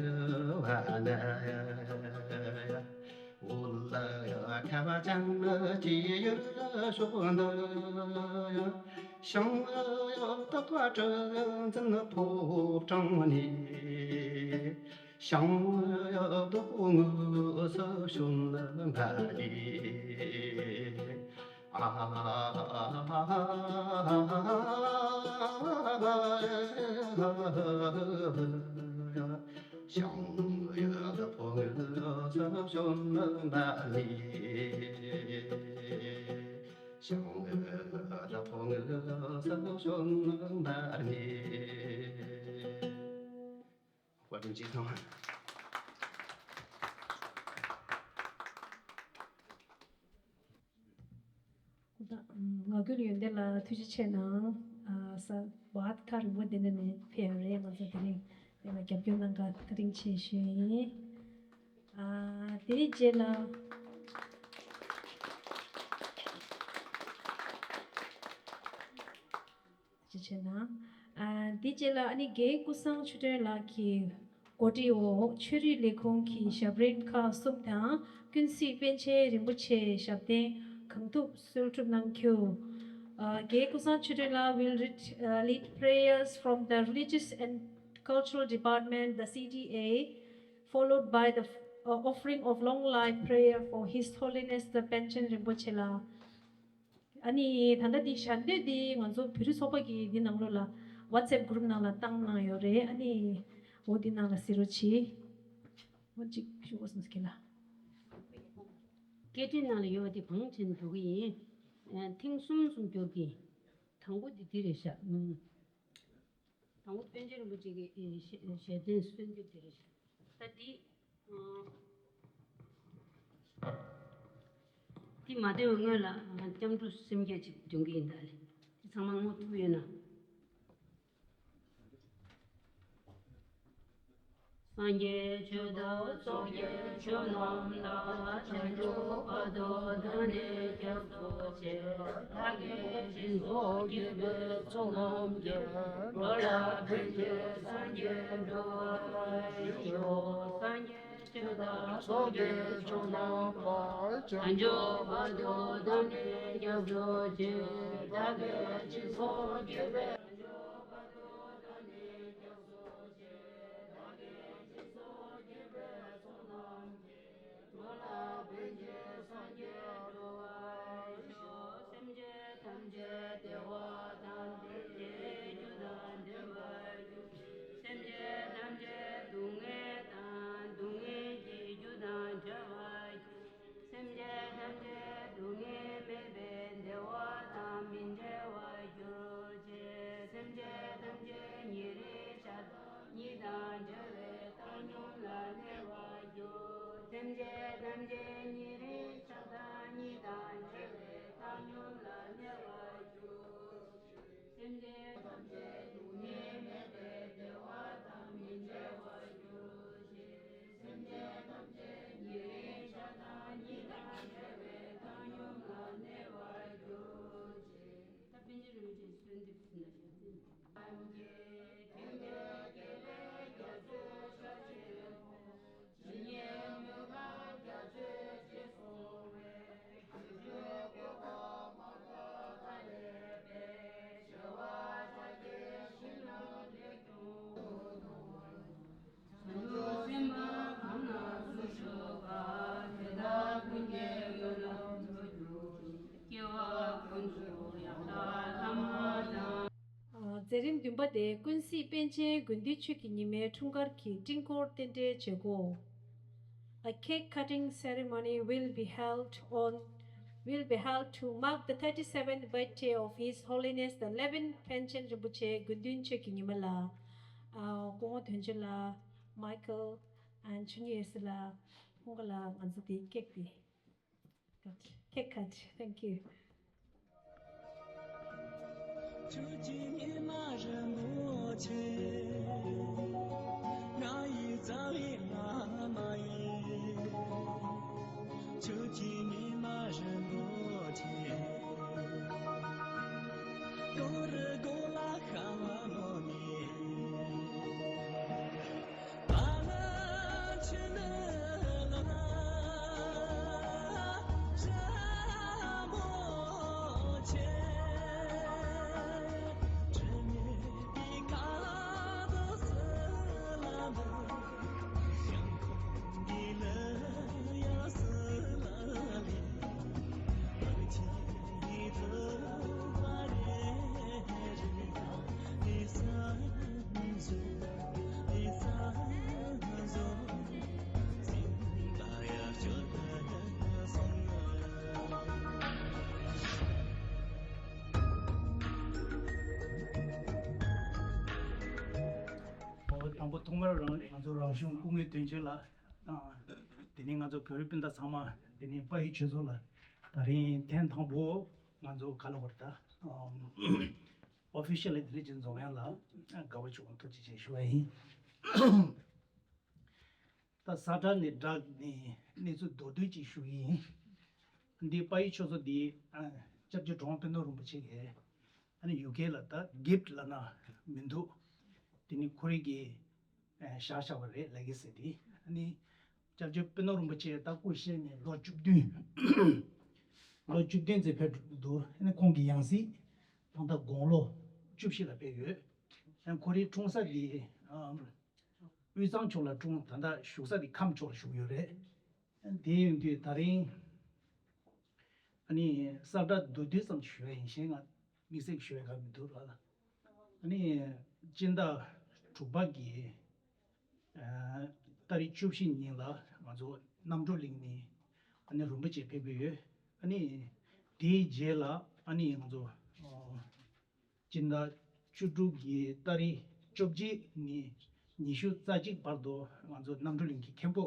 བ་ན། འོད་ཁ་བ་ཅན་གྱི་ཡུལ་ཕྱོགས་འདི། ཞིང་བདག་པོ་གྲུ་འཛིན་ཕོ་བྲང་ནས། ཞིང་བདག་པོ་དངོས་སུ་བྱོན་པ་རེད། ཨ། ཞིང་བདག་པོ་དངོས་སུ་བྱོན་པ་རེད། བཀའ་དྲིན་ཆེ་སོང་། ང་རྒྱལ་ཡོན་ཏན་ལགས་ཐུགས་རྗེ་ཆེ་གནང་། ཨ་ས་བཱད་ཁ་རིང་པོ་འདི་འདྲ་ནས་ཕེབས་རེད། ང་ཚོ་དེ་རིང་དེ་ལ་རྒྱབ་སྐྱོར་གནང་ག་བཀའ་དྲིན་ཆེ་ཞུ་ཡིན། ཨ་དེའི་རྗེས་ལ། ཅི་བྱས་ན། ཨ་འདི་རྗེས་ལ་ཨ་ནི་རྒན་ཀུན་བཟང་ཆོས་སྒྲོན་ལགས་ཀྱི་གོ་སྒྲིག་འོག་ཆོས་རིག་ལས་ཁུངས་ཀྱི་ཞབས་རིམ་ཁག་གསུམ་དང་། ཀུན་གཟིགས་པཎ་ཆེན་རིན་པོ་ཆེའི་ཞབས་བརྟན་གང་ཐུབ་གསོལ་སྒྲུབ་གནང་རྒྱུ། ཨ་རྒན་ཀུན་བཟང་ཆོས་སྒྲོན་ལགས་will read, uh, lead prayers from the Religious and Cultural Department, the C D A, followed by the, uh, offering of long life prayer for His Holiness the པཎ་ཆེན་རིན་པོ་ཆེ་ལགས། ཨ་ནི་ད་ལྟ་འདི་ཞལ་འདོན་འདི་ང་ཚོ་བོད་རིགས་ཚོགས་པ་གི་འདི་ནང་ལོགས་ལ་WhatsApp group ནང་ལ་བཏང་གནང་ཡོད་རེད། ཨ་ནི་འོ་འདི་ནང་ལ་གཟིགས་རོགས་གྱིས། འོ་གཅིག་ཞུ་དགོས་སོང་ཟེར་གྱི་ལ། སྐད་འཕྲིན་ནང་ལ་ཡོད་པ་འདི་བང་ཆེན་འགྲོ་གི་ཡིན། ཨ་ཐེངས་གསུམ་གསུམ་སྐྱོར་གྱི། དང་པོ་འདི་འདི་རེད་ཤག་ཨུམ། དང་པོ་པཎ་ཆེན་རིན་པོ་ཆེ་གི་ཨེ་ཞལ་ཞལ་འདོན་གསོལ་འདེབས་དེ་རེད། ད་འདི་ཨ་འདི་མ་འདོན་སྔོན་ལ་ཨ་སྐྱབས་འགྲོ་སེམས་བསྐྱེད་ཅིག་འདོན་གྱི་ཡིན་ད་ལེ། འདི་ཚང་མ་ངོ་ཐུབ་ཡོད་ན། སངས་རྒྱས་ཆོས་བདག་ཚོགས་ཀྱི་མཆོག་རྣམས་ལ། བྱང་ཆུབ་བར་དུ་བདག་ནི་སྐྱབས་སུ་མཆི། བདག་གིས་སྦྱིན་སོགས་བགྱིས་པའི་ཚོགས་རྣམས་ཀྱིས། འགྲོ་ལ་ཕན་ཕྱིར་སངས་རྒྱས་འགྲུབ་པར་ཤོག་སངས་རྒྱས་ཆོས་བདག་ཚོགས་ཀྱི་མཆོག་རྣམས་ལ། བྱང་ཆུབ་བར་དུ་བདག་ནི་སྐྱབས་སུ་མཆི། བདག་གིས་སྦྱིན་སོགས་བགྱིས་པའི། བར་དུ་བདག་ནི་སྐྱབས་སུ་མཆི། བདག་གིས་སྦྱིན་སོགས་བགྱིས་པའི་ཚོགས་རྣམས་ཀྱིས། འགྲོ་ལ་ཕན་ཕྱིར་སངས་རྒྱས་འགྲུབ་པར་ཤོག་སེམས་ཅན་ཐམས་ཅད་བདེ་བ་དང་ལྡན་པའི་རྒྱུ་དང་ལྡན་པར་གྱུར། སེམས་ཅན་ཐམས་ཅད་སྡུག་བསྔལ་དང་སྡུག་བསྔལ་གྱི་རྒྱུ་དང་བྲལ་བར་གྱུར། སེམས་ཅན་ཐམས་ཅད་སྡུག་བསྔལ་མེད་པའི་བདེ་བ་དང་མི་འབྲལ་བར་གྱུར་ཅིག་སེམས་ཅན་ཐམས་ཅད་ཉེ་རིང་ཆགས་སྡང་གཉིས་དང་བྲལ་བའི་བཏང་སྙོམས་ལ་གནས་པར་གྱུར། སེམས་ཅན་ཐམས་ཅད་ཉེ་རིང་ཆགས་སྡང་གཉིས་དང་བྲལ་བའི་བཏང་སྙོམས་ལ་གནས་པར་གྱུར། སེམས་ཅན་ཐམས་ཅད་སྡུག་བསྔལ་མེད་པའི་བདེ་བ་དང་མི་འབྲལ་བར་གྱུར་ཅིག་སེམས་ཅན་ཐམས་ཅད་ཉེ་རིང་ཆགས་སྡང་གཉིས་དང་བྲལ་བའི་བཏང་སྙོམས་ལ་གནས་པར་གྱུར་ཅིག་ད་པཎ་ཆེན་རིན་པོ་ཆེའི་གསོལ་འདེབས་ཟིན་ལ་ཞག་ཟིན། ཐམས་ཅད་མཁྱེན་པའི་རྒྱལ་སྲས་རྒྱ་མཚོའི་ཤ་ཆེན་པོ། ཇི་སྙེད་མོས་པ་རྒྱ་མཚོས་རྗེས་བཟུང་བའི། སྒྱུ་འཕྲུལ་བཀོད་པ་མ་འགགས་མཐའ་ཡས་པའི། བྱེ་བ་ཕྲག་བརྒྱའི་ཞིང་རྣམས་ལས་ཀྱང་། བྱང་ཆུབ་སེམས་དཔའ་གང་རྣམས་སུ་ཞུགས་པ། དེ་དག་ཀུན་གྱི་སྨོན་ལམ་འགྲུབ་གྱུར་ཅིག་སྐྱེ་བ་ཀུན་ཏུ་ཡང་དག་ལྷ་མོ་དང་། མཛད་རིམ་བདུན་པ་དེ་ཀུན་གཟིགས་པཎ་ཆེན་དགེ་འདུན་ཆོས་ཀྱི་ཉི་མའི་འཁྲུངས་སྐར་གྱི་སྤྲིན་འཁོར་རྟེན་འབྲེལ་བྱེད་སྒོ། A cake cutting ceremony will be held on, will be held to mark the thirty-seventh birthday of His Holiness the eleventh Panchen Rinpoche དགེ་འདུན་ཆོས་ཀྱི་ཉི་མ་ལ། ཨ་སྐུ་ངོ་དོན་གཅོད་ལགས། Michael and ཆོས་ཉིད་ཡེ་ཤེས་ལགས། ཁོང་ག་ལ་ང་ཚོ་དེ་ཀེག་དེ། Cake cut. Thank you. ཆོས་ཀྱི་ཉི་མ་རིན་པོ་ཆེ། ང་ཡི་རྩ་བའི་བླ་མ་ཡིན། ཆོས་ཀྱི་ཉི་མ་རིན་པོ་ཆེ། གོ་རུ་གོ་ལ་ཤ་བ་ནོ་ནི། དང་པོ་ཐོག་མར་རང་ང་ཚོ་རང་གཞུང་སྐུ་ངོ་དོན་གཅོད་ལགས་དང་། དེ་ནས་ང་ཚོ་བོད་རིགས་སྤུན་ཟླ་ཚང་མ། དེ་ནས་དཔའ་ཡི་ཆོས་ཚོགས་ལ་ད་རིང་ཐེངས་དང་པོ་ང་ཚོ་ག་ལ་བར་ད། ཨོ་ཕི་ཤལ་ལི་དེ་རིང་འཛོམས་ཡ་ལ་དགའ་བོ་བྱུང་། ཐུགས་རྗེ་ཆེ་ཞུ་བ་ཡིན། ད་ས་བཀྲ་ནས་བསྒྲགས་ནས་གནས་ཚུལ་མདོར་བསྡུས་ཅིག་ཞུ་གི་ཡིན། འདི་དཔའ་ཡི་ཆོས་ཚོགས་འདི་ཨ་སྐྱབས་རྗེ་གྲུབ་དབང་པད་ནོར་རིན་པོ་ཆེ་གིས་ཨ་ནི་ཡུ་ཀེ་ལ་ད་གིབ་ལབ་ན་མི་འདུག་དེ་ནི་ཁོ་རང་གིས་ཨ་བཞག་བཞག་པ་རེད། ལེ་གེ་སི་འདི། ཨ་ནི་སྐྱབས་རྗེ་པད་ནོར་རིན་པོ་ཆེ་ད་སྐུ་གཤེགས་ནས་ལོ་བཅུ་བདུན། ལོ་བཅུ་བདུན་ཙམ་ཕེབས་འདུག་ཨ་ནི་ཁོང་གི་ཡང་སྲིད་ད་ལྟ་དགུང་ལོ་བཅུ་བཞི་ལ་ཕེབས་ཡོད། ཨ་ཁོ་རའི་འཁྲུངས་ས་འདི་ཨ་དབུས་གཙང་ཕྱོགས་ལ་འཁྲུངས། ད་ལྟ་བཞུགས་ས་དེ་ཁམས་ཕྱོགས་ལ་བཞུགས་ཡོད་རེད། དེ་ཡིན་དུས་ད་རིང་ཨ་ནི་ས་བཀྲ་མདོར་བསྡུས་ཙམ་ཞུ་ཡ་ཡིན། གཞན་ང་དམིགས་བསལ་ཞུ་ཡ་ག་མི་འདུག་ལ། ཨ་ནི་སྤྱི་ཟླ་དྲུག་པ་གི་ཨ་ཏ་རིག་བཅུ་བཞི་ཉིན་ལ་ང་ཚོ་རྣམ་གྲོལ་གླིང་ནས་ཨ་ནི་རིན་པོ་ཆེ་ཕེབས་ཀྱི་ཡོད། ཨ་ནི་དེའི་རྗེས་ལ་ཨ་ནི་ང་ཚོ་ཨ་སྤྱི་ཟླ་བཅུ་དྲུག་གི་ཏ་རིག་བཅོ་བརྒྱད་ནས་ཉི་ཤུ་རྩ་གཅིག་བར་དུ་ང་ཚོ་རྣམ་གྲོལ་གླིང་གི་མཁན་པོ་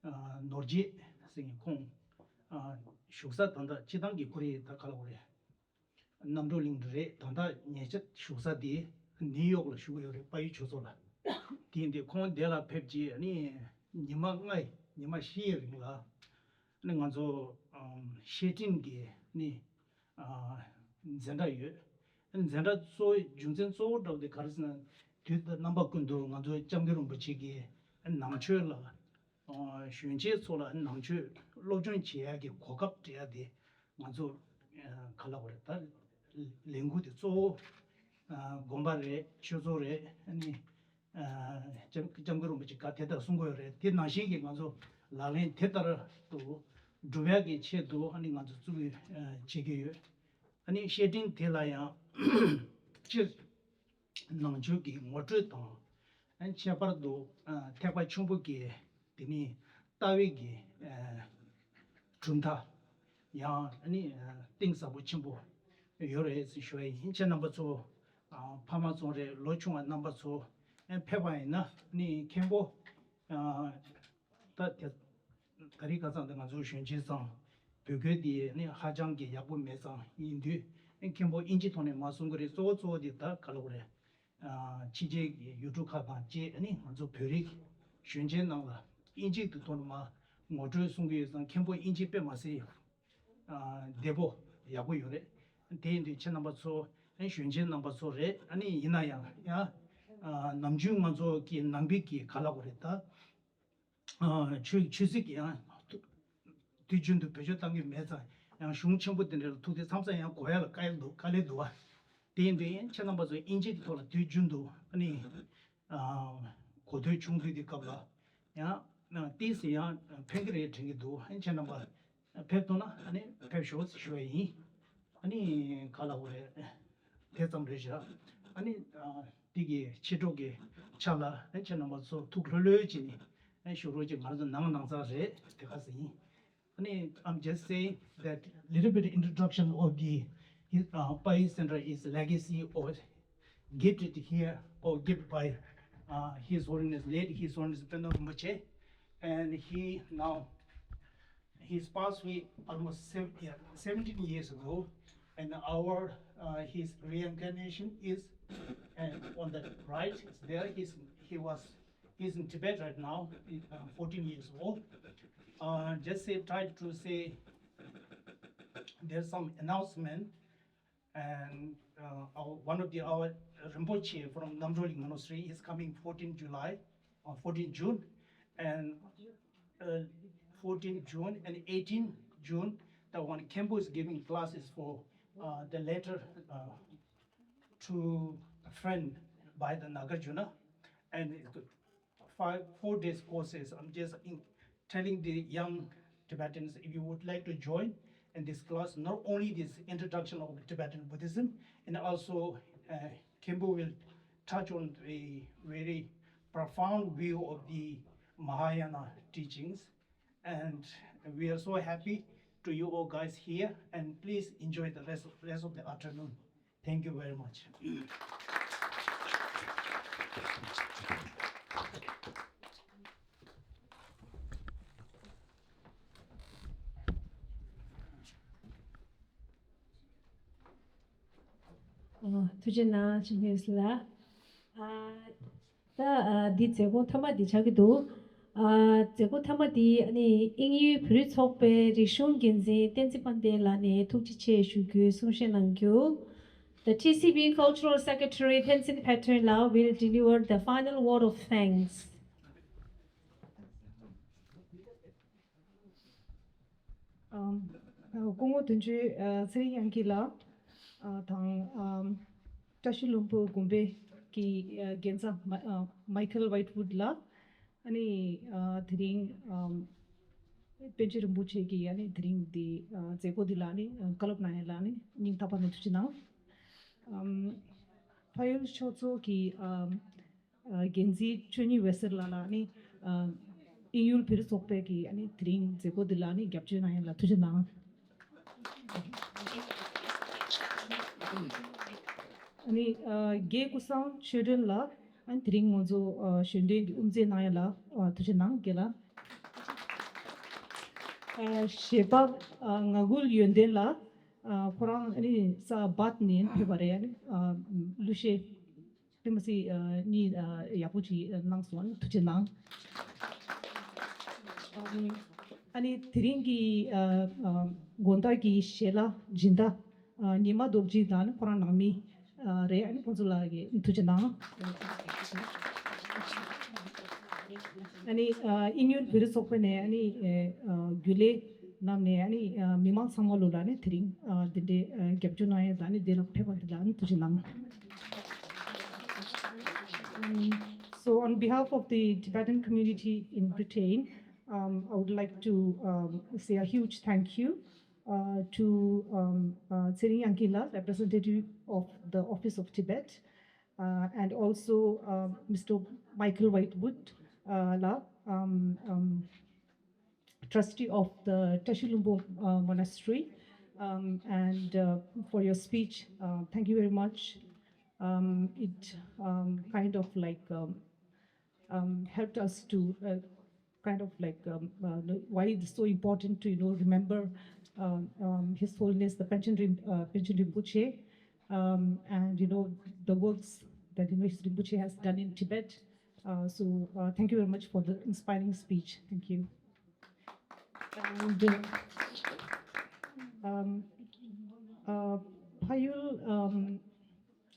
ཨ་ནོར་རྗེ་ཟེར་མཁན་ཁོང་ཨ་བཞུགས་ས། ད་ལྟ་སྤྱི་བཏང་གི་ཁོ་རའི་ད་ག་ལབ་དགོས་རེད། རྣམ་གྲོལ་གླིང་རེད། ད་ལྟ་ཉེ་ཆར་བཞུགས་ས་དེ་ནིའུ་ཡོག་ལ་བཞུགས་ཡོད་རེད། དཔའ་ཡི་ཆོས་ཚོགས་ལ། དེ་ཡིན་དུས་ཁོང་དེ་ལ་ཕེབས་རྗེས་ཨ་ནི་ཉི་མ་ལྔ་ཉི་མ་བཞི་ཡི་རིང་ལ་ཨ་ནི་ང་ཚོ་ཨམ་བཤེས་སྤྲིང་གི་ཨ་ནི་ཨ་འཛིན་གྲྭ་ཡོད། ཨ་ནི་འཛིན་གྲྭ་གཙོ་བོ་རྒྱུ་མཚན་གཙོ་བོ་འདྲ་བོ་དེ་ག་རེ་ཟེར་ན། དུས་དང་རྣམ་པ་ཀུན་ཏུ་ང་ཚོ་སྐྱབས་མགོན་རིན་པོ་ཆེ་གི་ནང་ཆོས་ལ་ཨ་གཞོན་སྐྱེས་ཚོ་ལ་ནང་ཆོས་སློབ་སྦྱོང་བྱེད་ཡག་གི་གོ་སྐབས་སྤྲད་ཡག་དེ་ང་ཚོ་ཨ་ག་ལབ་དགོས་རེད། ད་ལས་འགུལ་དེ་གཙོ་བོ་ཨ་དགོན་པ་རེད། ཆོས་ཚོགས་རེད། ཨ་ནི་ཨ་སྐྱབས་སྐྱབས་མགོན་རིན་པོ་ཆེ་ག་དེ་ལྟར་གསུང་གི་ཡོད་རེད། དེ་ནང་བཞིན་གྱི་ང་ཚོ་ལག་ལེན་དེ་ལྟར་དུ་སྒྲུབ་ཡག་གི་ཆེད་དུ་ཨ་ནི་ང་ཚོ་བཙུགས་ཨ་བྱེད་ཀྱི་ཡོད། ཨ་ནི་བཤེས་སྤྲིང་དེ་ལ་ཡང་སྤྱིར་ནང་ཆོས་ཀྱི་ངོ་སྤྲོད་དང་། ཨ་ནི་ཁྱད་པར་དུ་ཨ་ཐེག་པ་ཆེན་པོ་གི་དེ་ནི་ལྟ་བའི་གི་ཨ་གྲུབ་མཐའ་ཡང་ཨ་ནི་ཨ་གཏིང་ཟབ་པོ་ཆེན་པོ་ཡོད་རེད་ཟེར་ཞུ་ཡ་ཡིན། ཁྱེད་རྣམ་པ་ཚོ་ཨ་ཕ་མ་ཚོ་རེད། ལོ་ཆུང་བ་རྣམ་པ་ཚོ་ཨ་ཕེབས་པ་ཡིན་ན་ཨ་ནི་མཁན་པོ་ཨ་ད་དེ་ད་རེས་ཁ་སང་དེ་ང་ཚོ་གཞོན་སྐྱེས་ཚང་བོད་སྐད་དེ་ནི་ཧ་ཅང་གི་ཡག་པོ་མེད་ཙང་ཡིན་དུས། ཨེ་མཁན་པོ་དབྱིན་ཇི་ཐོག་ནས་མར་གསུང་གི་རེད། གཙོ་བོ་གཙོ་བོ་དེ་ད་ག་ལབ་དགོས་རེད། ཨ་ཕྱི་རྒྱལ་གྱི་ཡུལ་གྲུ་ཁག་དང་བཅས་ནི་ང་ཚོ་བོད་རིགས་གཞོན་སྐྱེས་ནང་ལ་དབྱིན་ཇི་གི་ཐོག་ནས་མར་ངོ་སྤྲོད་གསུང་གི་ཡོད་ཙང་། མཁན་པོ་དབྱིན་ཇི་དཔེ་མ་སྲིད་ཨ་བདེ་པོ་ཡག་པོ་ཡོད་རེད། དེ་ཡིན་དུས་ཁྱེད་རྣམ་པ་ཚོ་ཨེ་གཞོན་སྐྱེས་རྣམ་པ་ཚོ་རེད། ཨ་ནི་ཡིན་ན་ཡང་ཡང་ཨ་ནམ་རྒྱུན་ང་ཚོ་གི་ནང་པའི་གི་ག་ལབ་དགོས་རེད། ད་ཨ་ཆོས་ཆོས་སྲིད་ཀྱི་ཡང་དུས་རྒྱུན་དུ་བེད་སྤྱོད་བཏང་གི་མེད་ཙང་། ཡང་གཞུང་ཆེན་པོ་དེ་འདྲ་ལ་ཐུག་དུས་མཚམས་མཚམས་ཡང་གོ་ཡ་ལ་དཀའ་ལས་འདུག་དཀའ་ལས་འདུག་བ། དེ་ཡིན་དུས་ཁྱེད་རྣམ་པ་ཚོ་དབྱིན་ཇི་གི་ཐོག་ལ་དུས་རྒྱུན་དུ་ཨ་ནི་ཨ་གོ་ཐོས་བྱུང་དུས་དེ་སྐབས་ལ་ཡང་ཨ་ཏོག་ཙམ་ཡང་ཕན་གི་རེད་དྲན་གི་འདུག་ཨ་ནི་ཁྱེད་རྣམ་པ་ཕེབས་ཐུབ་ན་ཨ་ནི་ཕེབས་ཤོག་ཞུ་བ་ཡིན། ཨ་ནི་ག་ལབ་དགོས་རེད། དེ་ཙམ་རེད་ཤག་ཨ་ནི་ཨ་དེ་གི་ཕྱི་དྲོ་གི་ཆ་ལ་ཨ་ནི་ཁྱེད་རྣམ་པ་ཚོ་ཐུགས་ལྷོད་ལྷོད་བྱས་ནས་ཨ་ནི་བཞུགས་རོགས་བྱེད། ང་རང་ཚོ་ནང་ནང་ཚགས་རེད། དེ་ག་ཟེ་ཡིན། ཨ་ནི་I'm just saying that little bit introduction of the uh, Payi Center is legacy or gifted here or given by uh, His Holiness late His Holiness Peno Rinpoche, and he now he's passed away almost seven, yeah, seventeen years ago, and our uh, his reincarnation is and on the right is there. He's, he was he's in Tibet right now, uh, fourteen years old. Uh, just say try to say there's some announcement and uh, our, one of the our Rinpoche from Namdroli Monastery is coming fourteen July or fourteen June, and uh, fourteen June and eighteen June, the one Khenpo is giving classes for uh, the letter uh, to a friend by the Nagarjuna, and it's five, four days courses. I'm just in, telling the young Tibetans, if you would like to join in this class, not only this introduction of Tibetan Buddhism, and also uh, Khenpo will touch on a very profound view of the Mahayana teachings. And we are so happy to you all guys here, and please enjoy the rest, rest of the afternoon. Thank you very much. ཐུགས་རྗེ་གནང་ཆེན་ཕུན་ལ། ཨ། ད་ཨ་འདི་མཛད་སྒོ་མཐའ་མ་འདི་ཆགས་ཀྱི་འདུག་ཨ། མཛད་སྒོ་མཐའ་མ་འདི་ཨ་ནི་དབྱིན་ཡུལ་བོད་རིགས་ཚོགས་པའི་རིག་གཞུང་འགན་འཛིན་བསྟན་འཛིན་དཔལ་ལྡན་ལགས་ནས་ཐུགས་རྗེ་ཆེ་ཞུ་རྒྱུའི་གསུང་བཤད་གནང་རྒྱུ། The T C B Cultural Secretary Tenzin Patton Lau will deliver the final word of thanks. ཨམ། སྐུ་ངོ་དོན་གཅོད་ཚེ་རིང་དབྱངས་སྐྱིད་ལགས། ཨ། དང་། ཨམ། བཀྲ་ཤིས་ལྷུན་པོ་དགོན་པའི་གི་ཨ་འགན་གཙང་མ་ཨ་མའི་ཁལ་ཝའིཊ་ཝུཌ་ལགས། ཨ་ནི་ཨ་དེ་རིང་ཨམ་པཎ་ཆེན་རིན་པོ་ཆེ་གི་ཨ་ནི་དེ་རིང་འདི་ཨ་མཛད་སྒོ་འདི་ལ་ཨ་ནི་བཀའ་སློབ་གནང་ཡ་ལ་ཨ་ནི་སྙིང་ཐག་པ་ནས་ཐུགས་རྗེ་གནང་། ཨམ། ཕ་ཡུལ་ཆོས་ཚོགས་ཀྱི་ཨམ། ཨ། འགན་འཛིན་ཆོས་ཉིད་འོད་ཟེར་ལགས་ལ་ནི་ཨ་དབྱིན་ཡུལ་བོད་རིགས་ཚོགས་པའི་གི་ཨ་ནི་དེ་རིང་མཛད་སྒོ་འདི་ལ་ནི་རྒྱབ་སྐྱོར་གནང་ཡ་ལ་ཐུགས་རྗེ་གནང་། ཨ་ནི་ཨ་རྒན་ཀུན་བཟང་ཆོས་སྒྲོན་ལགས། ཨ་ནི་དེ་རིང་ང་ཚོ་ཨ་གཞོན་དོན་གྱི་དབུ་མཛད་གནང་ཡ་ལ་ཨ་ཐུགས་རྗེ་གནང་རྒན་ལགས། ཨ་གཞས་པ་ཨ་ངག་དབུལ་ཡོན་ཏན་ལགས། ཨ་ཁོ་རང་ཨ་ནི་ས་བྷ་ཐི་ནས་ཕེབས་པ་རེད། ཨ་ནི་ཨ་གླུ་གཞས། དཔེ་མི་སྲིད་ཨ་གཉིས་ཨ་ཡག་པོ་ཅིག་གནང་སོང་། ཐུགས་རྗེ་གནང་། ཨ་ནི་དེ་རིང་གི་ཨ་ཨ་དགོང་དག་གི་གཞས་ལ་སྦྱིན་བདག་ཨ་ཉི་མ་རྡོ་རྗེ་དང་ཁོ་རང་ནང་མི་ཨ་རེད། ཨ་ནི་ཁོང་ཚོ་ལ་གི་ཐུགས་རྗེ་གནང་། ཨ་ནི་ཨ་དབྱིན་ཡུལ་བོད་རིགས་ཚོགས་པ་ནས་ཨ་ནི་ཨ་རྒྱུན་ལས་རྣམས་ནས་ཨ་ནི་ཨ་མི་མང་ཚང་མ་ལོ་ལ་ནི་དེ་རིང་ཨ་འདི་འདྲའི་ཨ་རྒྱབ་སྐྱོར་གནང་ཡ་དང་ནི་འདི་ལ་ཕེབས་པ་འདི་ལ་ནི་ཐུགས་རྗེ་གནང་། Um, so on behalf of the Tibetan community in Britain, um, I would like to um, say a huge thank you uh, to um, uh, Tshering Yangki-la, representative of the Office of Tibet, uh, and also uh, Mister Michael Whitewood uh, la, um, um, trustee of the Tashi Lhunpo uh, Monastery, um, and uh, for your speech. Uh, thank you very much. Um, it um, kind of like um, um, helped us to uh, kind of like um, uh, why it's so important to you know remember um, um, His Holiness the Panchen, Rim, uh, Panchen Rinpoche, um, and you know the works that you know His Rinpoche has done in Tibet. Uh, so uh, thank you very much for the inspiring speech. Thank you. And, uh, um, uh, Phayul, um,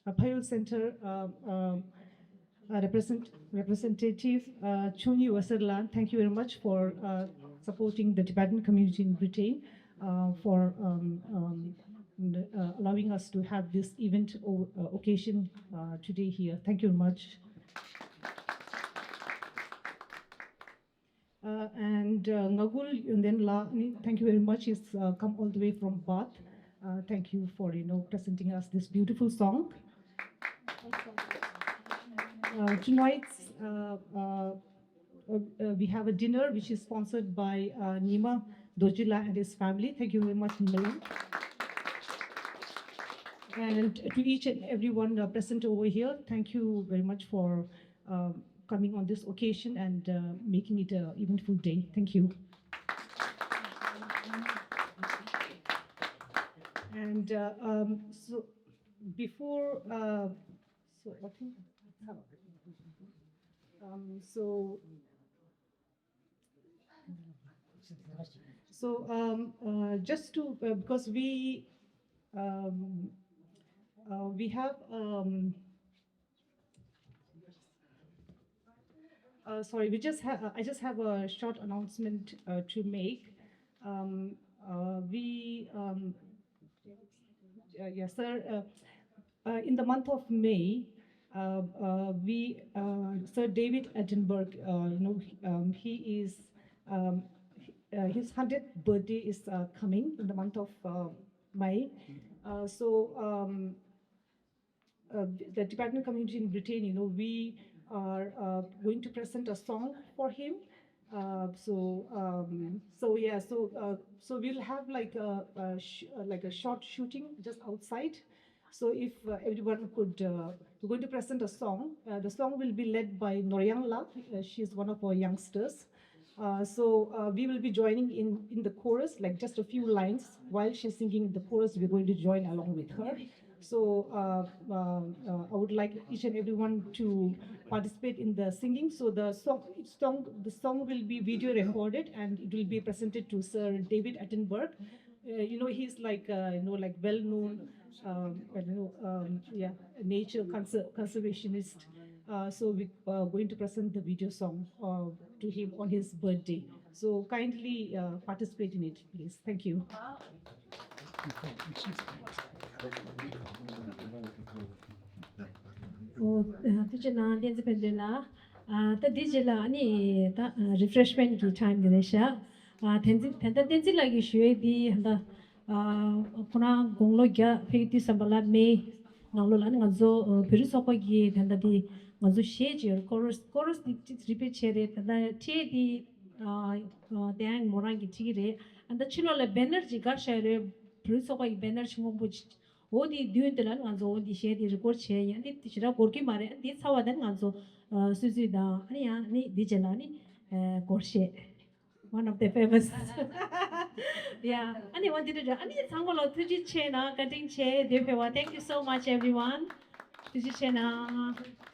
uh, Phayul Center uh, uh, uh, represent, representative uh, Chunyi Wasarlan, thank you very much for uh, supporting the Tibetan community in Britain uh, for um, um, uh, allowing us to have this event o- uh, occasion uh, today here. Thank you very much. Uh, and uh, Ngagul Yondenla, thank you very much. He's uh, come all the way from Bath. Uh, thank you for you know presenting us this beautiful song. Uh, tonight, uh, uh, uh, uh, we have a dinner which is sponsored by uh, Nima Dojila and his family. Thank you very much, Nima. And to each and everyone uh, present over here, thank you very much for uh, coming on this occasion and uh, making it an eventful day. Thank you. And uh, um, so before, uh, so I think, um, so so um, uh, just to uh, because we um, uh, we have um, uh, sorry, we just have I just have a short announcement uh, to make. Um, uh, we um, uh, yes, sir. Uh, uh, in the month of May, uh, uh, we uh, Sir David Attenborough, uh, you know, um, he is um, uh, his hundredth birthday is uh, coming in the month of uh, May. Uh, so um, uh, the Tibetan community in Britain, you know, we are uh, going to present a song for him. Uh, so, um, so yeah, so uh, so we'll have like a, a sh- uh, like a short shooting just outside. So if uh, everyone could, uh, we're going to present a song. Uh, the song will be led by Noryang La. Uh, she is one of our youngsters. Uh, so uh, we will be joining in in the chorus, like just a few lines. While she's singing in the chorus, we're going to join along with her. So uh, uh, uh, I would like each and everyone to participate in the singing. So the song, song, the song will be video recorded and it will be presented to Sir David Attenborough. Uh, you know, he's like uh, you know, like well-known, um, I don't know, um, yeah, nature conser- conservationist. Uh, so we are going to present the video song uh, to him on his birthday. So kindly uh, participate in it, please. Thank you. ཨོ། ཐུགས་རྗེ་གནང་བསྟན་འཛིན་ཕན་བདེ་ལགས། ཨ་ད་འདི་རྗེས་ལ་ཨ་ནི་ད་refreshment གི་time དེ་རེད་ཤག་ཨ་བསྟན་འཛིན་ད་ལྟ་བསྟན་འཛིན་ལགས་ཀྱིས་ཞུ་ཡས་འདི་ད་ཨ་ཁོ་རང་དགུང་ལོ་བརྒྱ་ཕེབས་དུས་ཙམ་པ་ལ་མེ་ནང་ལོགས་ལ་ཨ་ནི་ང་ཚོ་བོད་རིགས་ཚོགས་པ་གི་ད་ལྟ་འདི་ང་ཚོ་གཞས་ཅིག་ཡོད་རེད། chorus chorus འདི་repeat བྱས་རེད། ད་ལྟ་ཁྲིད་དེ་ཨ་ཨ་དེ་ཡང་མོ་རང་གིས་ཁྲིད་ཀྱི་རེད། ཨ་ད་ཕྱི་ལོགས་ལ་banner ཅིག་བཀར་བཞག་ཡོད་རེད། བོད་རིགས་ཚོགས་པ་གི་banner ཆེན་པོ་པོ་ཅིག་འོ་དེ་མདུན་དེ་ལ་ང་ཚོ་འོ་དེ་གཞས་དེ་record བྱས་ཡིན། ཨ་ནི་དེ་ཞེ་དྲག་འགོར་གྱི་མ་རེད། ཨ་དེ་ཚར་བ་དེ་ང་ཚོ་ཨ་སུད་སི་དང་ཨ་ནི་ཡང་ཨ་ནི་དེ་རྗེས་ལ་ཨ་ནི་ཨ་སྒོར་གཞས། One of the famous. Yeah. ཨ་ནི་འོ་དེ་འདྲ་ཨ་ནི་ཚང་མ་ལ་ཐུགས་རྗེ་ཆེ་གནང་། བཀའ་དྲིན་ཆེ། དེ་ཕེབས་པ། Thank you so much everyone. ཐུགས་རྗེ་ཆེ་གནང་།